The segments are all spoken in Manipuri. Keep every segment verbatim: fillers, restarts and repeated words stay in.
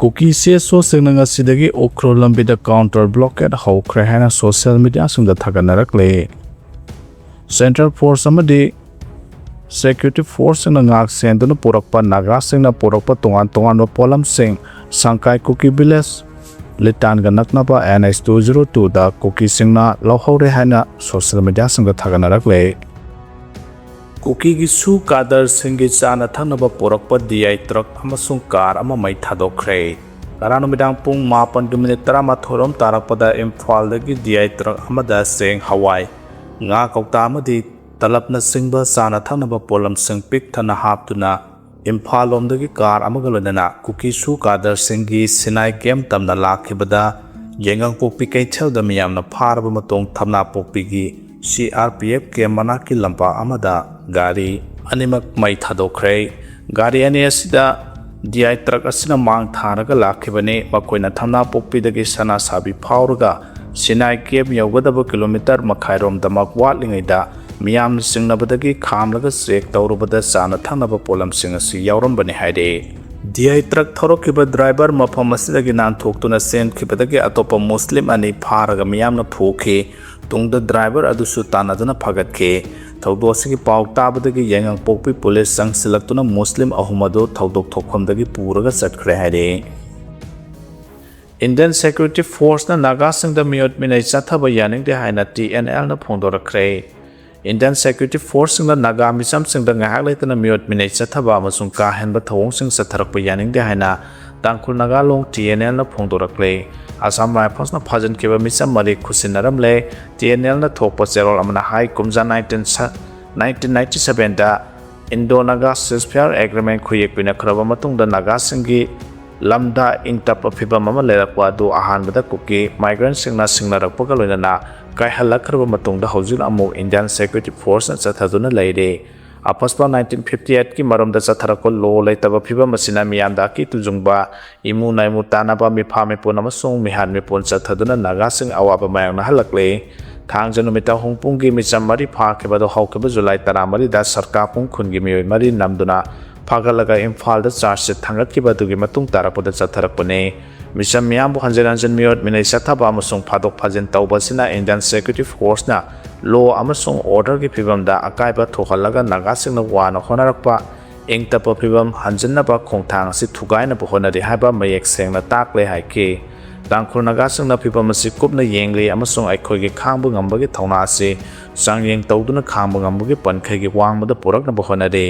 ꯀꯨꯀꯤ ꯁꯤ ꯑꯦꯁ ꯑꯣꯁꯤꯡꯅ ꯉꯁꯤꯗꯒꯤ ꯎꯈ꯭ꯔꯨꯜ ꯂꯝꯕꯤꯗ counter blockade ꯍꯧꯈ꯭ꯔꯦ ꯍꯥꯏꯅ social mediaꯁꯤꯡꯗ ꯊꯥꯒꯠꯅꯔꯛꯂꯦ꯫ Central Force ꯑꯃꯗꯤ Security Forceꯁꯤꯡꯅ ꯉꯥꯛ ꯁꯦꯟꯗꯨꯅ ꯄꯨꯔꯛꯄ ꯅꯥꯒꯥꯁꯤꯡꯅ ꯄꯨꯔꯛꯄ ꯇꯣꯉꯥꯟ ꯇꯣꯉꯥꯟꯕ ꯄꯣꯠꯂꯝꯁꯤꯡ ꯁꯪꯀꯥꯏ ꯀꯨꯀꯤ village ꯂꯤꯇꯥꯟꯒ ꯅꯛꯅꯕ N H two zero twoꯗ ꯀꯨꯀꯤꯁꯤꯡꯅ ꯂꯧꯍꯧꯔꯦ ꯍꯥꯏꯅ social mediaꯁꯤꯡꯗ ꯊꯥꯒꯠꯅꯔꯛꯂꯦ꯫ ꯀꯨꯀꯤꯒꯤ ꯁꯨ ꯀꯥꯗꯔꯁꯤꯡꯒꯤ ꯆꯥꯅ ꯊꯛꯅꯕ ꯄꯨꯔꯛꯄ D I truck ꯑꯃꯁꯨꯡ car ꯑꯃ ꯃꯩ ꯊꯥꯗꯣꯛꯈ꯭ꯔꯦ꯫ ꯉꯔꯥꯡ ꯅꯨꯃꯤꯗꯥꯡ ꯄꯨꯡ ꯃꯥꯄꯟꯒꯤ minute ꯇꯔꯥꯃꯥꯊꯣꯏ ꯔꯣꯝ ꯇꯥꯔꯛꯄꯗ ꯏꯝꯐꯥꯜꯗꯒꯤ D I truck ꯑꯃꯗ ꯆꯦꯡ, ꯍꯋꯥꯏ, ꯉꯥ ꯀꯧꯇꯥ ꯑꯃꯗꯤ ꯇꯂꯞꯅꯆꯤꯡꯕ ꯆꯥꯅ ꯊꯛꯅꯕ ꯄꯣꯠꯂꯝꯁꯤꯡ ꯄꯤꯛ ꯊꯟꯅ ꯍꯥꯞꯇꯨꯅ ꯏꯝꯐꯥꯜ ꯂꯣꯝꯗꯒꯤ car ꯑꯃꯒ ꯂꯣꯏꯅꯅ ꯀꯨꯀꯤ ꯁꯨ ꯀꯥꯗꯔꯁꯤꯡꯒꯤ ꯁꯤꯅꯥꯏ camp ꯇꯝꯅ ꯂꯥꯛꯈꯤꯕꯗ ꯌꯥꯏꯉꯪꯄꯣꯛꯄꯤ ꯀꯩꯊꯦꯜꯗ ꯃꯤꯌꯥꯝꯅ ꯐꯥꯔꯕ ꯃꯇꯨꯡ ꯊꯝꯅꯥꯄꯣꯛꯄꯤꯒꯤ C R P F camp ꯃꯅꯥꯛꯀꯤ ꯂꯝꯄꯥꯛ ꯑꯃꯗ ꯒꯥꯔꯤ ꯑꯅꯤꯃꯛ ꯃꯩ ꯊꯥꯗꯣꯛꯈ꯭ꯔꯦ꯫ ꯒꯥꯔꯤ ꯑꯅꯤ ꯑꯁꯤꯗ D I truck ꯑꯁꯤꯅ ꯃꯥꯡ ꯊꯥꯔꯒ ꯂꯥꯛꯈꯤꯕꯅꯤ꯫ ꯃꯈꯣꯏꯅ ꯊꯝꯅꯥꯄꯣꯛꯄꯤꯗꯒꯤ ꯁꯅꯥꯁꯥꯕꯤ ꯐꯥꯎꯔꯒ ꯁꯤꯅꯥꯏ camp ꯌꯧꯒꯗꯕ kilometre ꯃꯈꯥꯏꯔꯣꯝꯗꯃꯛ ꯋꯥꯠꯂꯤꯉꯩꯗ ꯃꯤꯌꯥꯝꯅ ꯆꯤꯡꯅꯕꯗꯒꯤ ꯈꯥꯝꯂꯒ check ꯇꯧꯔꯨꯕꯗ ꯆꯥꯅ ꯊꯛꯅꯕ ꯄꯣꯠꯂꯝꯁꯤꯡ ꯑꯁꯤ ꯌꯥꯎꯔꯝꯕꯅꯤ ꯍꯥꯏꯔꯤ꯫ D I truck ꯊꯧꯔꯛꯈꯤꯕ driver ꯃꯐꯝ ꯑꯁꯤꯗꯒꯤ ꯅꯥꯟꯊꯣꯛꯇꯨꯅ ꯆꯦꯟꯈꯤꯕꯗꯒꯤ ꯑꯇꯣꯞꯄ ꯃꯨꯁꯂꯤꯝ ꯑꯅꯤ ꯐꯥꯔꯒ ꯃꯤꯌꯥꯝꯅ ꯐꯨꯈꯤ꯫ ꯇꯨꯡꯗ driver ꯑꯗꯨꯁꯨ ꯇꯥꯟꯅꯗꯨꯅ ꯐꯥꯒꯠꯈꯤ꯫ ꯊꯧꯗꯣꯛ ꯑꯁꯤꯒꯤ ꯄꯥꯎ ꯇꯥꯕꯗꯒꯤ ꯌꯥꯏꯉꯪꯄꯣꯛꯄꯤ police ꯆꯪꯁꯤꯜꯂꯛꯇꯨꯅ ꯃꯨꯁꯂꯤꯝ ꯑꯍꯨꯝ ꯑꯗꯨ ꯊꯧꯗꯣꯛ ꯊꯣꯛꯐꯝꯗꯒꯤ ꯄꯨꯔꯒ ꯆꯠꯈ꯭ꯔꯦ ꯍꯥꯏꯔꯤ꯫ Indian Security Forceꯅ ꯅꯥꯒꯥꯁꯤꯡꯗ ꯃꯤꯑꯣꯠ ꯃꯤꯅꯩ ꯆꯠꯊꯕ ꯌꯥꯅꯤꯡꯗꯦ ꯍꯥꯏꯅ T N Lꯅ ꯐꯣꯡꯗꯣꯔꯛꯈ꯭ꯔꯦ꯫ Indian Security Forceꯁꯤꯡꯅ Naga ꯃꯤꯆꯝꯁꯤꯡꯗ ꯉꯥꯏꯍꯥꯛ ꯂꯩꯇꯅ ꯃꯤꯑꯣꯠ ꯃꯤꯅꯩ ꯆꯠꯊꯕ ꯑꯃꯁꯨꯡ ꯀꯥ ꯍꯦꯟꯕ ꯊꯧꯑꯣꯡꯁꯤꯡ ꯆꯠꯊꯔꯛꯄ ꯌꯥꯅꯤꯡꯗꯦ ꯍꯥꯏꯅ ꯇꯥꯡꯈꯨꯜ ꯅꯥꯒꯥ ꯂꯣꯡ T N Lꯅ ꯐꯣꯡꯗꯣꯔꯛꯂꯦ꯫ Assam Riflesꯅ ꯐꯥꯖꯤꯟꯈꯤꯕ ꯃꯤꯆꯝ ꯃꯔꯤ ꯈꯨꯠꯁꯤꯟꯅꯔꯝꯂꯦ꯫ T N Lꯅ ꯊꯣꯛꯄ ꯆꯦꯔꯣꯜ ꯑꯃꯅ ꯍꯥꯏ, ꯀꯨꯝꯖꯥ nineteen ꯁ-, nineteen ninety sevenꯗ Indo-Naga Ceasefire Agreement ꯈꯨꯌꯦꯛ ꯄꯤꯅꯈ꯭ꯔꯕ ꯃꯇꯨꯡꯗ ꯅꯥꯒꯥꯁꯤꯡꯒꯤ ꯂꯝꯗ ꯏꯪ ꯇꯞꯄ ꯐꯤꯚꯝ ꯑꯃ ꯂꯩꯔꯛꯄ ꯑꯗꯨ ꯑꯍꯥꯟꯕꯗ ꯀꯨꯀꯤ migrantꯁꯤꯡꯅ ꯁꯤꯡꯅꯔꯛꯄꯒ ꯂꯣꯏꯅꯅ ꯀꯥꯏꯍꯜꯂꯛꯈ꯭ꯔꯕ ꯃꯇꯨꯡꯗ ꯍꯧꯖꯤꯛ ꯑꯃꯨꯛ Indian Security Forceꯅ ꯆꯠꯊꯗꯨꯅ ꯂꯩꯔꯤ꯫ ꯑꯄꯁꯄ nineteen fifty eightꯀꯤ ꯃꯔꯨꯝꯗ ꯆꯠꯊꯔꯛꯄ law ꯂꯩꯇꯕ ꯐꯤꯚꯝ ꯑꯁꯤꯅ ꯃꯤꯌꯥꯝꯗ ꯑꯀꯤ ꯇꯨꯖꯨꯡꯕ, ꯏꯃꯨ ꯅꯥꯏꯃꯨ ꯇꯥꯅꯕ, ꯃꯤꯐꯥ ꯃꯤꯄꯨꯟ ꯑꯃꯁꯨꯡ ꯃꯤꯍꯥꯠ ꯃꯤꯄꯨꯟ ꯆꯠꯊꯗꯨꯅ ꯅꯥꯒꯥꯁꯤꯡ ꯑꯋꯥꯕ ꯃꯥꯌꯣꯛꯅꯍꯜꯂꯛꯂꯤ꯫ ꯊꯥꯡꯖ ꯅꯨꯃꯤꯠꯇ ꯍꯣꯡꯄꯨꯡꯒꯤ ꯃꯤꯆꯝ ꯃꯔꯤ ꯐꯥꯈꯤꯕ ꯑꯗꯨ ꯍꯧꯈꯤꯕ ꯖꯨꯂꯥꯏ ꯇꯔꯥꯃꯔꯤꯗ ꯁꯔꯀꯥꯄꯨꯡ ꯈꯨꯟꯒꯤ ꯃꯤꯑꯣꯏ ꯃꯔꯤ ꯅꯝꯗꯨꯅ ꯐꯥꯒꯠꯂꯒ ꯏꯝꯐꯥꯜꯗ ꯆꯥꯔꯖ ꯁꯤꯠ ꯊꯥꯡꯒꯠꯈꯤꯕ ꯑꯗꯨꯒꯤ ꯃꯇꯨꯡ ꯇꯥꯔꯛꯄꯗ ꯆꯠꯊꯔꯛꯄꯅꯤ꯫ ꯃꯤꯆꯝ ꯃꯤꯌꯥꯝꯕꯨ ꯍꯟꯖꯤꯟ ꯍꯟꯖꯤꯟ ꯃꯤꯑꯣꯠ ꯃꯤꯅꯩ ꯆꯠꯊꯕ ꯑꯃꯁꯨꯡ ꯐꯥꯗꯣꯛ ꯐꯥꯖꯤꯟ ꯇꯧꯕ ꯑꯁꯤꯅ Indian Security Forceꯅ law ꯑꯃꯁꯨꯡ orderꯒꯤ ꯐꯤꯕꯝꯗ ꯑꯀꯥꯏꯕ ꯊꯣꯛꯍꯜꯂꯒ ꯅꯥꯒꯥꯁꯤꯡꯅ ꯋꯥꯅ ꯍꯣꯠꯅꯔꯛꯄ ꯏꯪ ꯇꯞꯄ ꯐꯤꯕꯝ ꯍꯟꯖꯤꯟꯅꯕ ꯈꯣꯡꯊꯥꯡ ꯑꯁꯤ ꯊꯨꯒꯥꯏꯅꯕ ꯍꯣꯠꯅꯔꯤ ꯍꯥꯏꯕ ꯃꯌꯦꯛ ꯁꯦꯡꯅ ꯇꯥꯛꯂꯦ ꯍꯥꯏꯈꯤ꯫ ꯇꯥꯡꯈꯨꯜ ꯅꯥꯒꯥꯁꯤꯡꯅ ꯐꯤꯕꯝ ꯑꯁꯤ ꯀꯨꯞꯅ ꯌꯦꯡꯂꯤ ꯑꯃꯁꯨꯡ ꯑꯩꯈꯣꯏꯒꯤ ꯈꯥꯡꯕ ꯉꯝꯕꯒꯤ ꯊꯧꯅꯥ ꯑꯁꯤ ꯆꯥꯡꯌꯦꯡ ꯇꯧꯗꯨꯅ ꯈꯥꯡꯕ ꯉꯝꯕꯒꯤ ꯄꯟꯈꯩꯒꯤ ꯋꯥꯡꯃꯗ ꯄꯨꯔꯛꯅꯕ ꯍꯣꯠꯅꯔꯤ꯫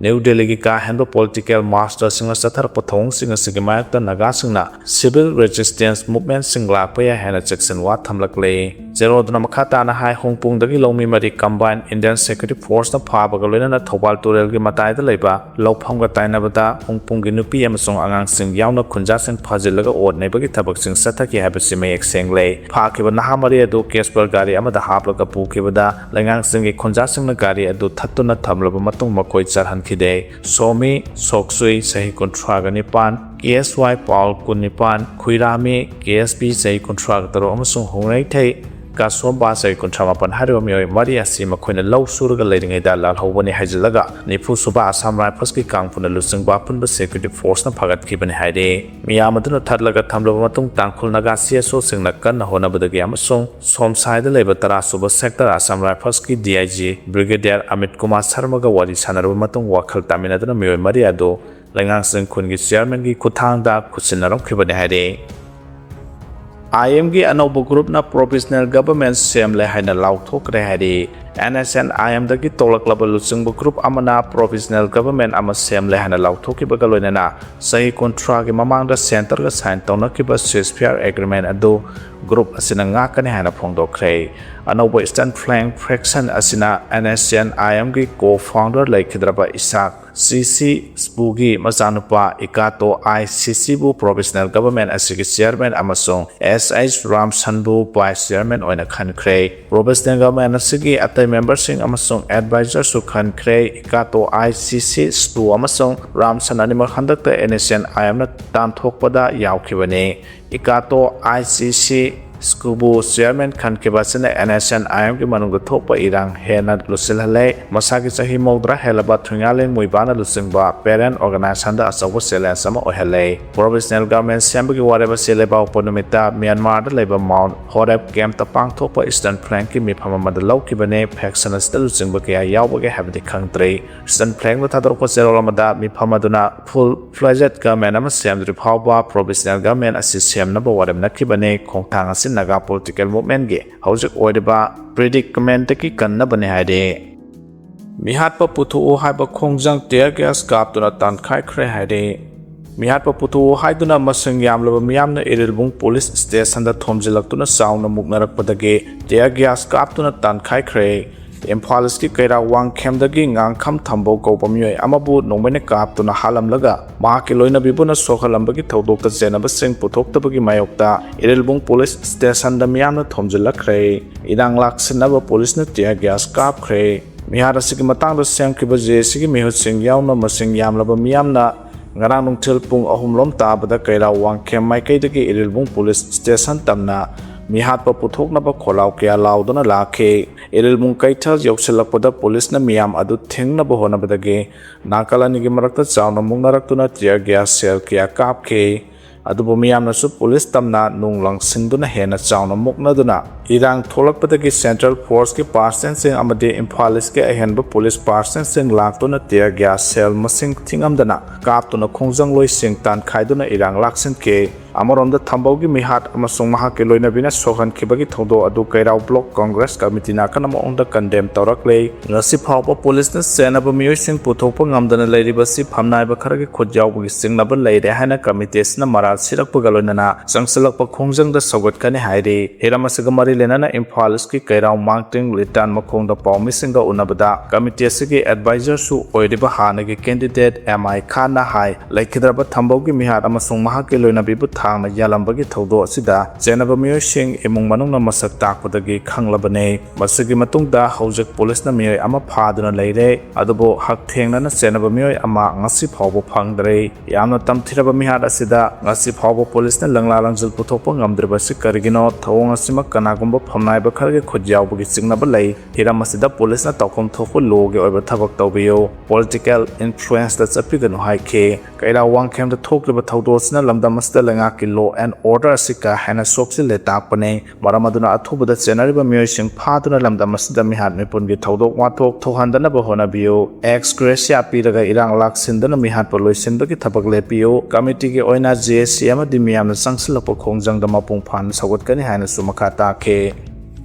ꯅ꯭ꯌꯨ ꯗꯦꯜꯂꯤꯒꯤ ꯀꯥ ꯍꯦꯟꯕ political masterꯁꯤꯡꯅ ꯆꯠꯊꯔꯛꯄ ꯊꯧꯑꯣꯡꯁꯤꯡ ꯑꯁꯤꯒꯤ ꯃꯥꯌꯣꯛꯇ ꯅꯥꯒꯥꯁꯤꯡꯅ civil resistance movementꯁꯤꯡ ꯂꯥꯛꯄ ꯌꯥꯏ ꯍꯥꯏꯅ ꯆꯦꯛꯁꯤꯟ ꯋꯥ ꯊꯝꯂꯛꯂꯤ꯫ ꯖꯦꯔꯣꯗꯅ ꯃꯈꯥ ꯇꯥꯅ ꯍꯥꯏ, ꯍꯣꯡꯄꯨꯡꯗꯒꯤ ꯂꯧꯃꯤ ꯃꯔꯤ Combined Indian Security Forceꯅ ꯐꯥꯕꯒ ꯂꯣꯏꯅꯅ ꯊꯧꯕꯥꯜ ꯇꯨꯔꯦꯜꯒꯤ ꯃꯇꯥꯏꯗ ꯂꯩꯕ ꯂꯧꯐꯝꯒ ꯇꯥꯏꯅꯕꯗ ꯍꯣꯡꯄꯨꯡꯒꯤ ꯅꯨꯄꯤ ꯑꯃꯁꯨꯡ ꯑꯉꯥꯡꯁꯤꯡ ꯌꯥꯎꯅ ꯈꯨꯟꯖꯥꯁꯤꯡ ꯐꯥꯖꯤꯜꯂꯒ ꯑꯣꯠ ꯅꯩꯕꯒꯤ ꯊꯕꯛꯁꯤꯡ ꯆꯠꯊꯈꯤ ꯍꯥꯏꯕꯁꯤ ꯃꯌꯦꯛ ꯁꯦꯡꯂꯦ꯫ ꯐꯥꯈꯤꯕ ꯅꯍꯥ ꯃꯔꯤ ꯑꯗꯨ ꯀꯦꯁꯄꯔ ꯒꯥꯔꯤ ꯑꯃꯗ ꯍꯥꯞꯂꯒ ꯄꯨꯈꯤꯕꯗ ꯂꯩꯉꯥꯛꯁꯤꯡꯒꯤ ꯈꯨꯟꯖꯥꯁꯤꯡꯅ ꯒꯥꯔꯤ ꯑꯗꯨ ꯊꯠꯇꯨꯅ ꯊꯝꯂꯕ ꯃꯇꯨꯡ ꯃꯈꯣꯏ ꯆꯠꯍꯟꯈꯤꯗꯦ꯫ ꯁꯣꯃꯤ ꯁꯣꯛꯁꯨꯏ, ꯆꯍꯤ ꯀꯨꯟꯊ꯭ꯔꯥꯒ ꯅꯤꯄꯥꯟ, ꯀꯦ ꯑꯦꯁ ꯋꯥꯏ ꯄꯥꯎꯜ, ꯀꯨꯟꯅꯤꯄꯥꯟ, ꯈꯨꯏꯔꯥꯃꯤ ꯀꯦ ꯑꯦꯁ ꯄꯤ, ꯆꯍꯤ ꯀꯨꯟꯊ꯭ꯔꯥꯒ ꯇꯔꯨꯛ, ꯑꯃꯁꯨꯡ ꯍꯣꯡꯅꯩꯊꯩ ꯀꯥꯁꯣꯝꯕꯥ, ꯆꯍꯤ ꯀꯨꯟꯊ꯭ꯔꯥ ꯃꯥꯄꯟ ꯍꯥꯏꯔꯤꯕ ꯃꯤꯑꯣꯏ ꯃꯔꯤ ꯑꯁꯤ ꯃꯈꯣꯏꯅ ꯂꯧ ꯁꯨꯔꯒ ꯂꯩꯔꯤꯉꯩꯗ ꯂꯥꯜꯍꯧꯕꯅꯤ ꯍꯥꯏꯖꯤꯜꯂꯒ ꯅꯤꯐꯨ ꯁꯨꯕ Assam Riflesꯀꯤ ꯀꯥꯡꯕꯨꯅ ꯂꯨꯆꯤꯡꯕ ꯑꯄꯨꯟꯕ Security Forceꯅ ꯐꯥꯒꯠꯈꯤꯕꯅꯤ ꯍꯥꯏꯔꯤ꯫ ꯃꯤꯌꯥꯝ ꯑꯗꯨꯅ ꯊꯠꯂꯒ ꯊꯝꯂꯕ ꯃꯇꯨꯡ ꯇꯥꯡꯈꯨꯜ ꯅꯥꯒꯥ C S Oꯁꯤꯡꯅ ꯀꯟꯅ ꯍꯣꯠꯅꯕꯗꯒꯤ ꯑꯃꯁꯨꯡ ꯁꯣꯝꯁꯥꯏꯗ ꯂꯩꯕ ꯇꯔꯥ ꯁꯨꯕ Sector Assam Riflesꯀꯤ D I G Brigadier Amit Kumar ꯁꯔꯃꯒ ꯋꯥꯔꯤ ꯁꯥꯟꯅꯔꯕ ꯃꯇꯨꯡ ꯋꯥꯈꯜ ꯇꯥꯃꯤꯟꯅꯗꯨꯅ ꯃꯤꯑꯣꯏ ꯃꯔꯤ ꯑꯗꯨ ꯂꯩꯉꯥꯛꯁꯤꯡ ꯈꯨꯟꯒꯤ chairmanꯒꯤ ꯈꯨꯠꯊꯥꯡꯗ ꯈꯨꯠꯁꯤꯟꯅꯔꯝꯈꯤꯕꯅꯤ ꯍꯥꯏꯔꯤ꯫ I M ꯒꯤ ꯑꯅꯧꯕ groupꯅ provisional government ꯁꯦꯝꯂꯦ ꯍꯥꯏꯅ ꯂꯥꯎꯊꯣꯛꯈ꯭ꯔꯦ ꯍꯥꯏꯔꯤ꯫ N S N I Mꯗꯒꯤ ꯇꯣꯛꯂꯛꯂꯕ ꯂꯨꯆꯤꯡꯕ group ꯑꯃꯅ provisional government ꯑꯃ ꯁꯦꯝꯂꯦ ꯍꯥꯏꯅ ꯂꯥꯎꯊꯣꯛꯈꯤꯕꯒ ꯂꯣꯏꯅꯅ ꯆꯍꯤ ꯀꯨꯟꯊ꯭ꯔꯥꯒꯤ ꯃꯃꯥꯡꯗ centreꯒ sign ꯇꯧꯅꯈꯤꯕ ceasefire agreement ꯑꯗꯨ group ꯑꯁꯤꯅ ꯉꯥꯛꯀꯅꯤ ꯍꯥꯏꯅ ꯐꯣꯡꯗꯣꯛꯈ꯭ꯔꯦ꯫ ꯑꯅꯧꯕ Eastern Flank faction ꯑꯁꯤꯅ N S N I Mꯒꯤ co-founder ꯂꯩꯈꯤꯗ꯭ꯔꯕ ꯏꯁꯥꯛ ꯁꯤ ꯁꯤ ꯁ꯭ꯄꯨꯒꯤ ꯃꯆꯥꯅꯨꯄꯥ ꯏꯀꯥꯇꯣ ꯑꯥꯏ ꯁꯤ ꯁꯤꯕꯨ provisional government ꯑꯁꯤꯒꯤ chairman ꯑꯃꯁꯨꯡ ꯑꯦꯁ ꯑꯩꯆ ꯔꯥꯝꯁꯟꯕꯨ vice chairman ꯑꯣꯏꯅ ꯈꯟꯈ꯭ꯔꯦ꯫ Provisional government ꯑꯁꯤꯒꯤ ꯑꯇꯩ memberꯁꯤꯡ ꯑꯃꯁꯨꯡ advisorꯁꯨ ꯈꯟꯈ꯭ꯔꯦ꯫ ꯏꯀꯥꯇꯣ ꯑꯥꯏ ꯁꯤ ꯁꯤ ꯁ꯭ꯄꯨ ꯑꯃꯁꯨꯡ ꯔꯥꯝꯁꯟ ꯑꯅꯤꯃꯛ ꯍꯟꯗꯛꯇ N S N I Mꯅ ꯇꯥꯟꯊꯣꯛꯄꯗ ꯌꯥꯎꯈꯤꯕꯅꯤ꯫ ꯏꯀꯥꯇꯣ I C ꯁꯤ ꯁ꯭ꯀꯨꯜꯕꯨ ꯆꯤꯌꯔꯃꯦꯟ ꯈꯟꯈꯤꯕ ꯑꯁꯤꯅ ꯑꯦꯟ ꯑꯦꯁ ꯑꯦꯟ ꯑꯥꯏ ꯑꯦꯝꯒꯤ ꯃꯅꯨꯡꯗ ꯊꯣꯛꯄ ꯏꯔꯥꯡ ꯍꯦꯟꯅ ꯂꯨꯁꯤꯜꯍꯜꯂꯦ꯫ ꯃꯁꯥꯒꯤ ꯆꯍꯤ ꯃꯧꯗ꯭ꯔꯥ ꯍꯦꯜꯂꯕ ꯊꯨꯏꯉꯥꯂꯦꯡ ꯃꯨꯏꯕꯥꯅ ꯂꯨꯆꯤꯡꯕ ꯄꯦꯔꯦꯟ ꯑꯣꯔꯒꯅꯥꯏꯖꯦꯁꯟꯗ ꯑꯆꯧꯕ ꯆꯦꯂꯦꯟꯖ ꯑꯃ ꯑꯣꯏꯍꯜꯂꯦ꯫ ꯄ꯭ꯔꯣꯕꯤꯖꯅꯦꯜ ꯒꯚꯔꯟꯃꯦꯟ ꯁꯦꯝꯕꯒꯤ ꯋꯥꯔꯦꯞ ꯑꯁꯤ ꯂꯩꯕꯥꯛꯄꯣꯛꯄ ꯅꯨꯃꯤꯠꯇ ꯃ꯭ꯌꯥꯟꯃꯥꯔꯗ ꯂꯩꯕ ꯃꯥꯎꯟꯠ ꯍꯣꯔꯦꯞ ꯀꯦꯝꯞꯇ ꯄꯥꯡꯊꯣꯛꯄ ꯏꯁꯇꯔꯟ ꯐ꯭ꯂꯦꯡꯀꯤ ꯃꯤꯐꯝ ꯑꯃꯗ ꯂꯧꯈꯤꯕꯅꯦ꯫ ꯐꯦꯛꯁꯟ ꯑꯁꯤꯗ ꯂꯨꯆꯤꯡꯕ ꯀꯌꯥ ꯌꯥꯎꯕꯒꯦ ꯍꯥꯏꯕꯗꯤ ꯈꯪꯗ꯭ꯔꯤ꯫ ꯏꯁꯇꯔꯟ ꯐ꯭ꯂꯦꯡꯅ ꯊꯥꯗꯣꯔꯛꯄ ꯆꯦꯔꯣꯜ ꯑꯃꯗ ꯃꯤꯐꯝ ꯑꯗꯨꯅ ꯐꯨꯜ ꯐ꯭ꯂꯦꯖꯦꯗ ꯒꯚꯔꯟꯃꯦꯟ ꯑꯃ ꯁꯦꯝꯗ꯭ꯔꯤ ꯐꯥꯎꯕ ꯄ꯭ꯔꯣꯕꯤꯖꯅꯦꯜ ꯒꯚꯔꯟꯃꯦꯟ ꯑꯁꯤ ꯁꯦꯝꯅꯕ ꯋꯥꯔꯦꯞ ꯅꯈꯤꯕꯅꯤ꯫ ꯈꯣꯡꯊꯥꯡ ꯑꯁꯤ ꯅꯥꯒꯥ ꯄꯣꯂꯤꯇꯤꯀꯦꯜ ꯃꯨꯚꯃꯦꯟꯠꯒꯤ ꯍꯧꯖꯤꯛ ꯑꯣꯏꯔꯤꯕ ꯄ꯭ꯔꯤꯗꯤꯛꯃꯦꯟꯠꯇꯒꯤ ꯀꯟꯅꯕꯅꯤ ꯍꯥꯏꯔꯤ꯫ ꯃꯤꯍꯥꯠꯄ ꯄꯨꯊꯣꯛꯎ ꯍꯥꯏꯕ ꯈꯣꯡꯖꯪ ꯇꯤꯌꯔ ꯒ꯭ꯌꯥꯁ ꯀꯥꯞꯇꯨꯅ ꯇꯥꯟꯈꯥꯏꯈ꯭ꯔꯦ ꯍꯥꯏꯔꯤ꯫ ꯃꯤꯍꯥꯠꯄ ꯄꯨꯊꯣꯛꯎ ꯍꯥꯏꯗꯨꯅ ꯃꯁꯤꯡ ꯌꯥꯝꯂꯕ ꯃꯤꯌꯥꯝꯅ ꯏꯔꯤꯜꯕꯨꯡ ꯄꯨꯂꯤꯁ ꯁ꯭ꯇꯦꯁꯟꯗ ꯊꯣꯝꯖꯤꯜꯂꯛꯇꯨꯅ ꯆꯥꯎꯅ ꯃꯨꯛꯅꯔꯛꯄꯗꯒꯤ ꯇꯤꯌꯔ ꯒ꯭ꯌꯥꯁ ꯀꯥꯞꯇꯨꯅ ꯇꯥꯟꯈꯥꯏꯈ꯭ꯔꯦ꯫ ꯏꯝꯐꯥꯜ ꯏꯁꯀꯤ ꯀꯩꯔꯥꯎ ꯋꯥꯡꯈꯦꯝꯗꯒꯤ ꯉꯥꯡꯈꯝ ꯊꯝꯕꯧ ꯀꯧꯕ ꯃꯤꯑꯣꯏ ꯑꯃꯕꯨ ꯅꯣꯡꯃꯩꯅ ꯀꯥꯞꯇꯨꯅ ꯍꯥꯠꯂꯝꯂꯒ ꯃꯍꯥꯛꯀꯤ ꯂꯣꯏꯅꯕꯤꯕꯨꯅ ꯁꯣꯛꯍꯜꯂꯝꯕꯒꯤ ꯊꯧꯗꯣꯛꯇ ꯆꯦꯟꯅꯕꯁꯤꯡ ꯄꯨꯊꯣꯛꯇꯕꯒꯤ ꯃꯥꯌꯣꯛꯇ ꯏꯔꯤꯜꯕꯨꯡ ꯄꯨꯂꯤꯁ ꯁ꯭ꯇꯦꯁꯟꯗ ꯃꯤꯌꯥꯝꯅ ꯊꯣꯝꯖꯤꯜꯂꯛꯈ꯭ꯔꯦ꯫ ꯏꯔꯥꯡ ꯂꯥꯛꯁꯤꯟꯅꯕ ꯄꯨꯂꯤꯁꯅ ꯇꯤꯌꯔ ꯒ꯭ꯌꯥꯁ ꯀꯥꯞꯈ꯭ꯔꯦ꯫ ꯃꯤꯍꯥꯠ ꯑꯁꯤꯒꯤ ꯃꯇꯥꯡꯗ ꯁꯦꯝꯈꯤꯕ ꯖꯦ ꯑꯦ ꯁꯤꯒꯤ ꯃꯤꯍꯨꯠꯁꯤꯡ ꯌꯥꯎꯅ ꯃꯁꯤꯡ ꯌꯥꯝꯂꯕ ꯃꯤꯌꯥꯝꯅ ꯉꯔꯥꯡ ꯅꯨꯡꯊꯤꯜ ꯄꯨꯡ ꯑꯍꯨꯝ ꯂꯣꯝ ꯇꯥꯕꯗ ꯀꯩꯔꯥꯎ ꯋꯥꯡꯈꯦꯝ ꯃꯥꯏꯀꯩꯗꯒꯤ ꯏꯔꯤꯜꯕꯨꯡ ꯄꯨꯂꯤꯁ ꯁ꯭ꯇꯦꯁꯟ ꯇꯝꯅ ꯃꯤꯍꯥꯠꯄ ꯄꯨꯊꯣꯛꯅꯕ ꯈꯣꯜꯂꯥꯎ ꯀꯌꯥ ꯂꯥꯎꯗꯨꯅ ꯂꯥꯛꯈꯤ꯫ ꯏꯔꯤꯜꯕꯨꯡ ꯀꯩꯊꯦꯜ ꯌꯧꯁꯤꯜꯂꯛꯄꯗ ꯄꯨꯂꯤꯁꯅ ꯃꯤꯌꯥꯝ ꯑꯗꯨ ꯊꯤꯡꯅꯕ ꯍꯣꯠꯅꯕꯗꯒꯤ ꯅꯥꯀꯜ ꯑꯅꯤꯒꯤ ꯃꯔꯛꯇ ꯆꯥꯎꯅ ꯃꯨꯛꯅꯔꯛꯇꯨꯅ ꯇꯤꯌꯔ ꯒ꯭ꯌꯥꯁ ꯁꯦꯜ ꯀꯌꯥ ꯀꯥꯞꯈꯤ꯫ ꯑꯗꯨꯕꯨ ꯃꯤꯌꯥꯝꯅꯁꯨ ꯄꯨꯂꯤꯁ ꯇꯝꯅ ꯅꯨꯡ ꯂꯪꯁꯤꯟꯗꯨꯅ ꯍꯦꯟꯅ ꯆꯥꯎꯅ ꯃꯨꯛꯅꯗꯨꯅ ꯏꯔꯥꯡ ꯊꯣꯛꯂꯛꯄꯗꯒꯤ ꯁꯦꯟꯇ꯭ꯔꯦꯜ ꯐꯣꯔꯁꯀꯤ ꯄꯥꯔꯁꯟꯁꯤꯡ ꯑꯃꯗꯤ ꯏꯝꯐꯥꯜ ꯏꯁꯀꯤ ꯑꯍꯦꯟꯕ ꯄꯨꯂꯤꯁ ꯄꯥꯔꯁꯟꯁꯤꯡ ꯂꯥꯛꯇꯨꯅ ꯇꯤꯌꯔ ꯒ꯭ꯌꯥꯁ ꯁꯦꯜ ꯃꯁꯤꯡ ꯊꯤꯉꯝꯗꯅ ꯀꯥꯞꯇꯨꯅ ꯈꯣꯡꯖꯪꯂꯣꯏꯁꯤꯡ ꯇꯥꯟꯈꯥꯏꯗꯨꯅ ꯏꯔꯥꯡ ꯂꯥꯛꯁꯤꯟꯈꯤ꯫ ꯑꯃꯔꯣꯝꯗ ꯊꯝꯕꯧꯒꯤ ꯃꯤꯍꯥꯠ ꯑꯃꯁꯨꯡ ꯃꯍꯥꯛꯀꯤ ꯂꯣꯏꯅꯕꯤꯅ ꯁꯣꯛꯍꯟꯈꯤꯕꯒꯤ ꯊꯧꯗꯣꯛ ꯑꯗꯨ ꯀꯩꯔꯥꯎ ꯕ꯭ꯂꯣꯛ ꯀꯪꯒ꯭ꯔꯦꯁ ꯀꯃꯤꯇꯤꯅ ꯑꯀꯟꯕ ꯃꯑꯣꯡꯗ ꯀꯟꯗꯦꯝ ꯇꯧꯔꯛꯂꯦ꯫ ꯉꯁꯤ ꯐꯥꯎꯕ ꯄꯨꯂꯤꯁꯅ ꯆꯦꯟꯅꯕ ꯃꯤꯑꯣꯏꯁꯤꯡ ꯄꯨꯊꯣꯛꯄ ꯉꯝꯗꯅ ꯂꯩꯔꯤꯕꯁꯤ ꯐꯝꯅꯥꯏꯕ ꯈꯔꯒꯤ ꯈꯨꯠ ꯌꯥꯎꯕꯒꯤ ꯆꯤꯡꯅꯕ ꯂꯩꯔꯦ ꯍꯥꯏꯅ ꯀꯃꯤꯇꯤ ꯑꯁꯤꯅ ꯃꯔꯥꯜ ꯁꯤꯔꯛꯄꯒ ꯂꯣꯏꯅꯅ ꯆꯪꯁꯤꯜꯂꯛꯄ ꯈꯣꯡꯖꯪꯗ ꯁꯧꯒꯠꯀꯅꯤ ꯍꯥꯏꯔꯤ꯫ ꯍꯤꯔꯝ ꯑꯁꯤꯒ ꯃꯔꯤ ꯂꯩꯅꯅ ꯏꯝꯐꯥꯜ ꯏꯁꯀꯤ ꯀꯩꯔꯥꯎ ꯃꯥꯡꯇꯤꯡ ꯂꯤꯇꯥꯟ ꯃꯈꯣꯡꯗ ꯄꯥꯎꯃꯤꯁꯤꯡꯒ ꯎꯅꯕꯗ ꯀꯃꯤꯇꯤ ꯑꯁꯤꯒꯤ ꯑꯦꯗꯚꯥꯏꯖꯔꯁꯨ ꯑꯣꯏꯔꯤꯕ ꯍꯥꯟꯅꯒꯤ ꯀꯦꯟꯗꯤꯗꯦꯠ ꯑꯦꯝ ꯑꯥꯏ ꯈꯥꯟꯅ ꯍꯥꯏ, ꯂꯩꯈꯤꯗ꯭ꯔꯕ ꯊꯝꯕꯧꯒꯤ ꯃꯤꯍꯥꯠ ꯑꯃꯁꯨꯡ ꯃꯍꯥꯛꯀꯤ ꯂꯣꯏꯅꯕꯤꯕꯨ ꯊꯥꯡꯅ ꯌꯥꯜꯂꯝꯕꯒꯤ ꯊꯧꯗꯣꯛ ꯑꯁꯤꯗ ꯆꯦꯟꯅꯕ ꯃꯤꯑꯣꯏꯁꯤꯡ ꯏꯃꯨꯡ ꯃꯅꯨꯡꯅ ꯃꯁꯛ ꯇꯥꯛꯄꯗꯒꯤ ꯈꯪꯂꯕꯅꯤ꯫ ꯃꯁꯤꯒꯤ ꯃꯇꯨꯡꯗ ꯍꯧꯖꯤꯛ ꯄꯨꯂꯤꯁꯅ ꯃꯤꯑꯣꯏ ꯑꯃ ꯐꯥꯗꯨꯅ ꯂꯩꯔꯦ꯫ ꯑꯗꯨꯕꯨ ꯍꯛꯊꯦꯡꯅꯅ ꯆꯦꯟꯅꯕ ꯃꯤꯑꯣꯏ ꯑꯃ ꯉꯁꯤ ꯐꯥꯎꯕ ꯐꯪꯗ꯭ꯔꯤ꯫ ꯌꯥꯝꯅ ꯇꯝꯊꯤꯔꯕ ꯃꯤꯍꯥꯠ ꯑꯁꯤꯗ ꯉꯁꯤ ꯐꯥꯎꯕ ꯄꯨꯂꯤꯁꯅ ꯂꯪꯂꯥ ꯂꯪꯖꯤꯜ ꯄꯨꯊꯣꯛꯄ ꯉꯝꯗ꯭ꯔꯤꯕꯁꯤ ꯀꯔꯤꯒꯤꯅꯣ? ꯊꯧꯑꯣꯡ ꯑꯁꯤꯃꯛ ꯀꯅꯥꯒꯨꯝꯕ ꯐꯝꯅꯥꯏꯕ ꯈꯔꯒꯤ ꯈꯨꯠ ꯌꯥꯎꯕꯒꯤ ꯆꯤꯡꯅꯕ ꯂꯩ꯫ ꯍꯤꯔꯝ ꯑꯁꯤꯗ ꯄꯨꯂꯤꯁꯅ ꯇꯧꯐꯝ ꯊꯣꯛꯄ ꯂꯣꯒꯤ ꯑꯣꯏꯕ ꯊꯕꯛ ꯇꯧꯕꯤꯌꯨ꯫ ꯄꯣꯂꯤꯇꯤꯀꯦꯜ ꯏꯟꯐ꯭ꯂꯨꯌꯦꯟꯁꯇ ꯆꯠꯄꯤꯒꯅꯨ ꯍꯥꯏꯈꯤ꯫ ꯀꯩꯔꯥꯎ ꯋꯥꯡꯈꯦꯝꯗ ꯊꯣꯛꯂꯤꯕ ꯊꯧꯗꯣꯛ ꯑꯁꯤꯅ ꯂꯝꯗꯝ ꯑꯁꯤꯗ ꯂꯩꯉꯥꯛꯀꯤ law and order ꯑꯁꯤ ꯀꯥ ꯍꯦꯟꯅ ꯁꯣꯛꯆꯤꯜꯂꯦ ꯇꯥꯛꯄꯅꯤ꯫ ꯃꯔꯝ ꯑꯗꯨꯅ ꯑꯊꯨꯕꯗ ꯆꯦꯟꯅꯔꯤꯕ ꯃꯤꯑꯣꯏꯁꯤꯡ ꯐꯥꯗꯨꯅ ꯂꯝꯗꯝ ꯑꯁꯤꯗ ꯃꯤꯍꯥꯠ ꯃꯤꯄꯨꯟꯒꯤ ꯊꯧꯗꯣꯛ ꯋꯥꯊꯣꯛ ꯊꯣꯛꯍꯟꯗꯅꯕ ꯍꯣꯠꯅꯕꯤꯌꯨ꯫ Ex gratia ꯄꯤꯔꯒ ꯏꯔꯥꯡ ꯂꯥꯛꯁꯤꯟꯗꯅ ꯃꯤꯍꯥꯠꯄ ꯂꯣꯏꯁꯤꯟꯕꯒꯤ ꯊꯕꯛ ꯂꯦꯞꯄꯤꯌꯨ꯫ ꯀꯃꯤꯇꯤꯒꯤ ꯑꯣꯏꯅ ꯖꯦ ꯑꯦ ꯁꯤ ꯑꯃꯗꯤ ꯃꯤꯌꯥꯝꯅ ꯆꯪꯁꯤꯜꯂꯛꯄ ꯈꯣꯡꯖꯪꯗ ꯃꯄꯨꯡ ꯐꯥꯅ ꯁꯧꯒꯠꯀꯅꯤ ꯍꯥꯏꯅꯁꯨ ꯃꯈꯥ ꯇꯥꯈꯤ꯫